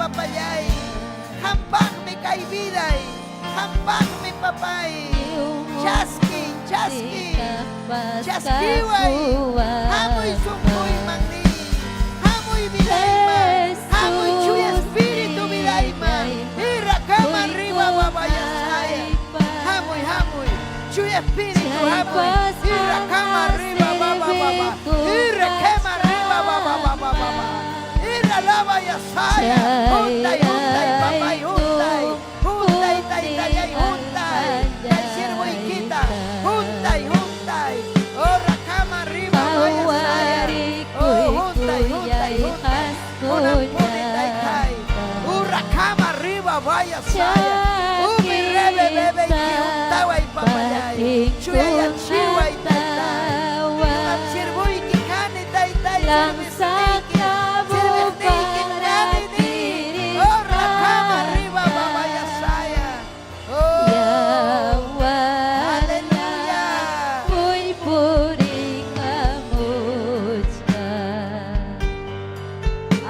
papallay. Qampaqmi kay viday. Qampaqmi papay. Chaskiy, chaskiy. Chaskiway. Hamuy sunquyman niy. Hamuy vidayman. Hamuy Chuya Espíritu vidayman. Irrakama riba babayasaya. Hamuy, hamuy. Chuya Espíritu hamuy. Irrakama riba baba baba. Irrakema riba baba baba baba. Irra lava yasaya. Huntay, huntay, papay, huntay. Huntay, taytallay, huntay. Kay siervoykita. Huntay, huntay. Oh, rakama riba bayasaya. Oh, huntay, huntay, huntay. Kunanpuni taytay. Urrakama riba bayasaya. Umi rebe bebe huntaway papallay. Chuyayachiway taytay. Ñuqam siervoyki kani taytay. Serviqniyki. Serviqniykim kani ni. Oh, rakama riba babayasaya. Oh, aleluya.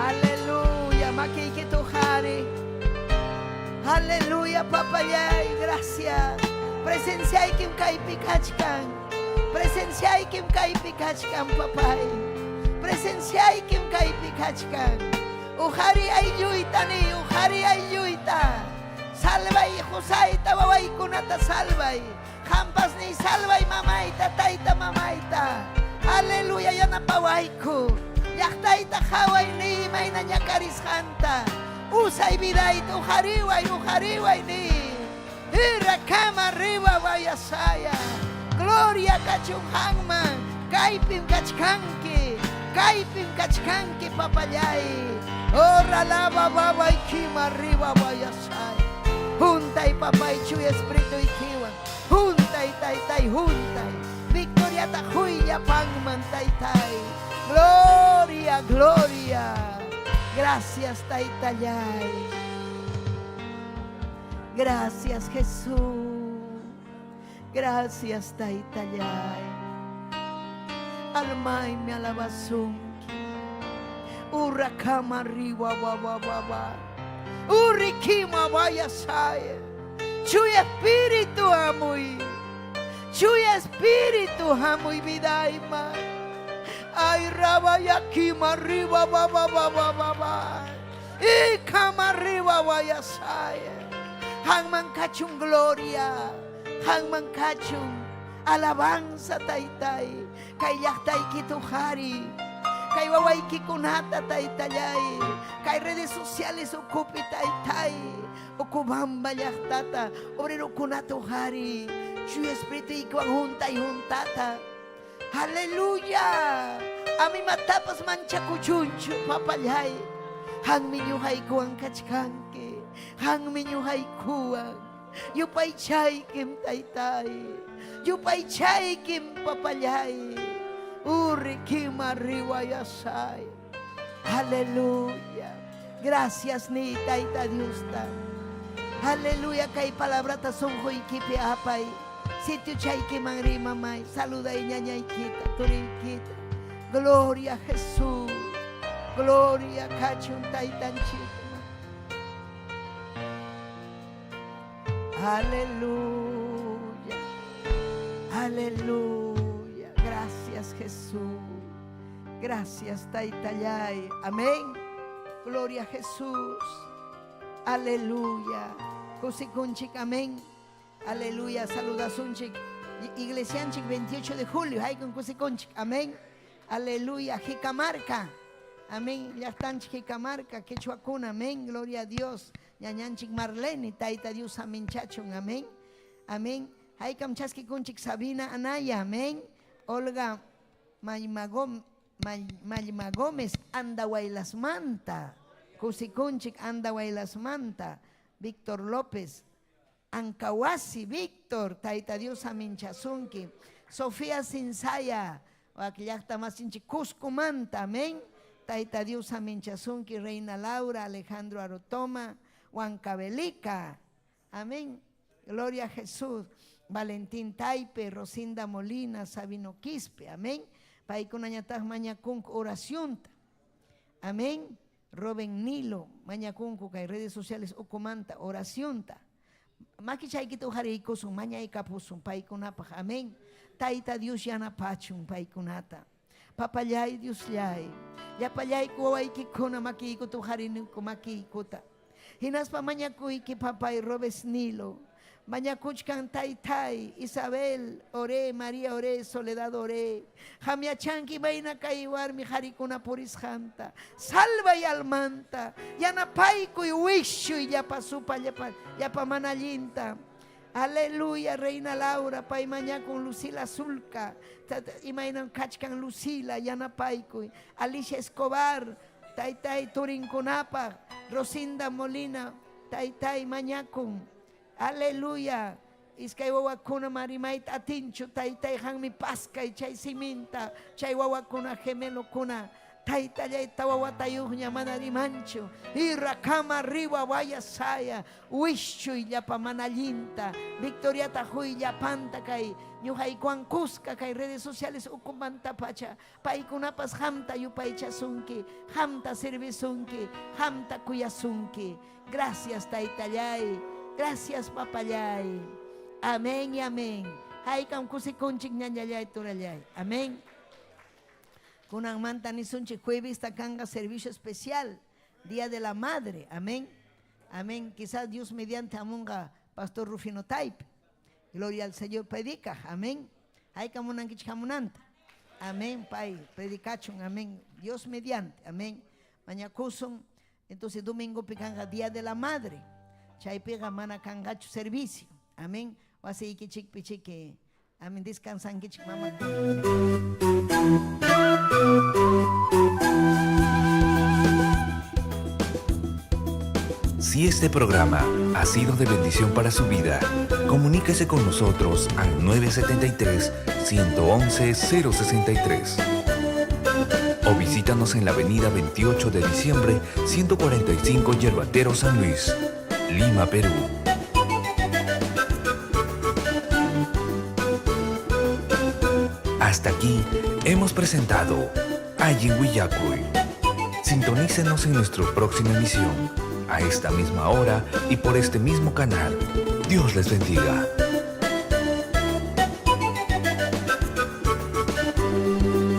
Aleluya, makiykita uqhariy. Aleluya, papallay, gracias. Presenciaykim kaypi kachkan. Presenciaykim kaypi kachkan, papay. Presenciaykim kaypi kachkan. Uqhariy aylluyta niy, uqhariy aylluyta. Salvay qusayta, wawaykunata salvay. Qampas niy salvay mamayta, tayta mamayta. Aleluya, yanapawayku. Llaqtayta qhaway niy imayna ñakarisqanta. Usay vidayta, uqhariway, uqhariway niy. Irrakama riba bayasaya. Gloria kachun qanman. Kaypim kachkanki. Kaypim kachkanki papallay. Ora lava babaykima riba bayasaya. Huntay papay Chuya Espirituykiwan. Huntay taytay huntay. Victoriata huy llapanman taytay. Gloria, gloria. Gracias taytallay. Gracias Jesús. Gracias taytallay. Almaymi alabasunki. Urrakama riwa wa wa wa wa. Urrikima vayasaya. Chuya Espíritu hamuy. Chuya Espíritu hamuy vidayman. Ay rabayakima riba ba ba ba ba ba ba. Ikama riba vayasaya. Qanman kachun gloria. Qanman kachun alabanza taytay. Kay llaqtaykita uqhariy. Kay wawaykikunata taytallay. Kay redes sociales ukhupi taytay. Ukubamba llaqtata obrerokunata uqhariy. Chuya Espirituykiwan huntay huntata. Aleluya. Amimatapas manchakuchunchu papallay. Qanmi ñuqaykuwan kachkanki. Qanmi ñuqaykuwan. Yupaychaykim taytay. Yupaychaykim papallay. Urrikima riwayasay. Aleluya. Gracias ni tayta Diosta. Aleluya kay palabrata sunquykipi apay. Sitiochaykiman riy mamay. Saluday ñañaykita, turiykita. Gloria a Jesús. Gloria kachun taytanchikman. Aleluya. Aleluya. Gracias Jesús. Gracias taytallay. Amén. Gloria a Jesús. Aleluya. Kusikunchik, amén. Aleluya. Saludasunchik. Iglesianchik 28 de julio. Haykun kusikunchik. Amén. Aleluya. Jicamarca. Amén. Llaqtanchik Jicamarca. Quechuacuna. Amén. Gloria a Dios. Ñañanchik Marlene. Tayta Dios aminchachun. Amén. Amén. Haykam chaskikunchik Sabina Anaya. Amén. Olga Mayma Gómez Andahuaylasmanta. Kusikunchik Andahuaylasmanta. Víctor López. Ancahuasi, Víctor, Tayta Dios aminchasunki. Sofía Sinsaya, wak llaqta masinchik Cuscomanta, amén. Tayta Dios aminchasunki. Reina Laura, Alejandro Arotoma, Huancavelica, amén. Gloria a Jesús. Valentín Taipe, Rosinda Molina, Sabino Quispe, amén. Paykunañataq mañakunku oracionta. Amén. Roben Nilo mañakunku kay redes sociales ukumanta oracionta. Makichaykita uqariykusun, mañaykapusun paykunapaq. Amén. Tayta Dios yanapachun paykunata. Papallay Diosllay, llapallayku wawaykikuna makiykuta uqariniku makiykuta. Hinaspa mañakuyki papay Robes Nilo. Mañakuchkan taytay Isabel Oré, María Oré, Soledad Oré. Qam yachanki imayna kay warmi qarikuna purisqanta. Salvay almanta. Yanapaykuy wischuy llapa supa llapa, llapa mana allinta. Aleluya, Reina Laura, pay mañakun Lucila Zulca, imaynan kachkan Lucila, yanapaykuy. Alicia Escobar, taytay turinkunapaq, Rosinda Molina, taytay mañakun. Aleluya. Iskay wawakuna marimayta atinchu, taytay qanmi paskay chay siminta, chay wawakuna gemelokuna. Taytallay tawa watayuqña mana rimanchu. Irrakama riwa waya saya, wischuy llapa mana allinta. Victoriata huy llapanta kay ñuqaykuwan kuska kay redes sociales ukumanta pacha. Paykunapas qamta yupaychasunki, qamta servisunki, qamta kuyasunki. Gracias taytallay, gracias papallay. Amén y amén. Haykam kusikunchik ñañallay turallay. Amén. Kunanmanta nisunchik juevesta kanqa servicio especial, Día de la Madre. Amén. Amén. Quizás Dios mediante hamunqa Pastor Rufino Taipe. Gloria al Señor predica. Amén. Haykam munankichik hamunanta. Amén, pay predicachun. Amén. Dios mediante. Amén. Mañakusun. Entonces domingo kanqa Día de la Madre. Chaypiqa mana kanqachu servicio. Amén. Wasiykichikpi chiki. Amén. Descansankichik mama. Si este programa ha sido de bendición para su vida, comuníquese con nosotros al 973-111-063 o visítanos en la avenida 28 de diciembre, 145 Yerbatero, San Luis, Lima, Perú. Hasta aquí hemos presentado Allin Willakuy. Sintonícenos en nuestra próxima emisión, a esta misma hora y por este mismo canal. Dios les bendiga.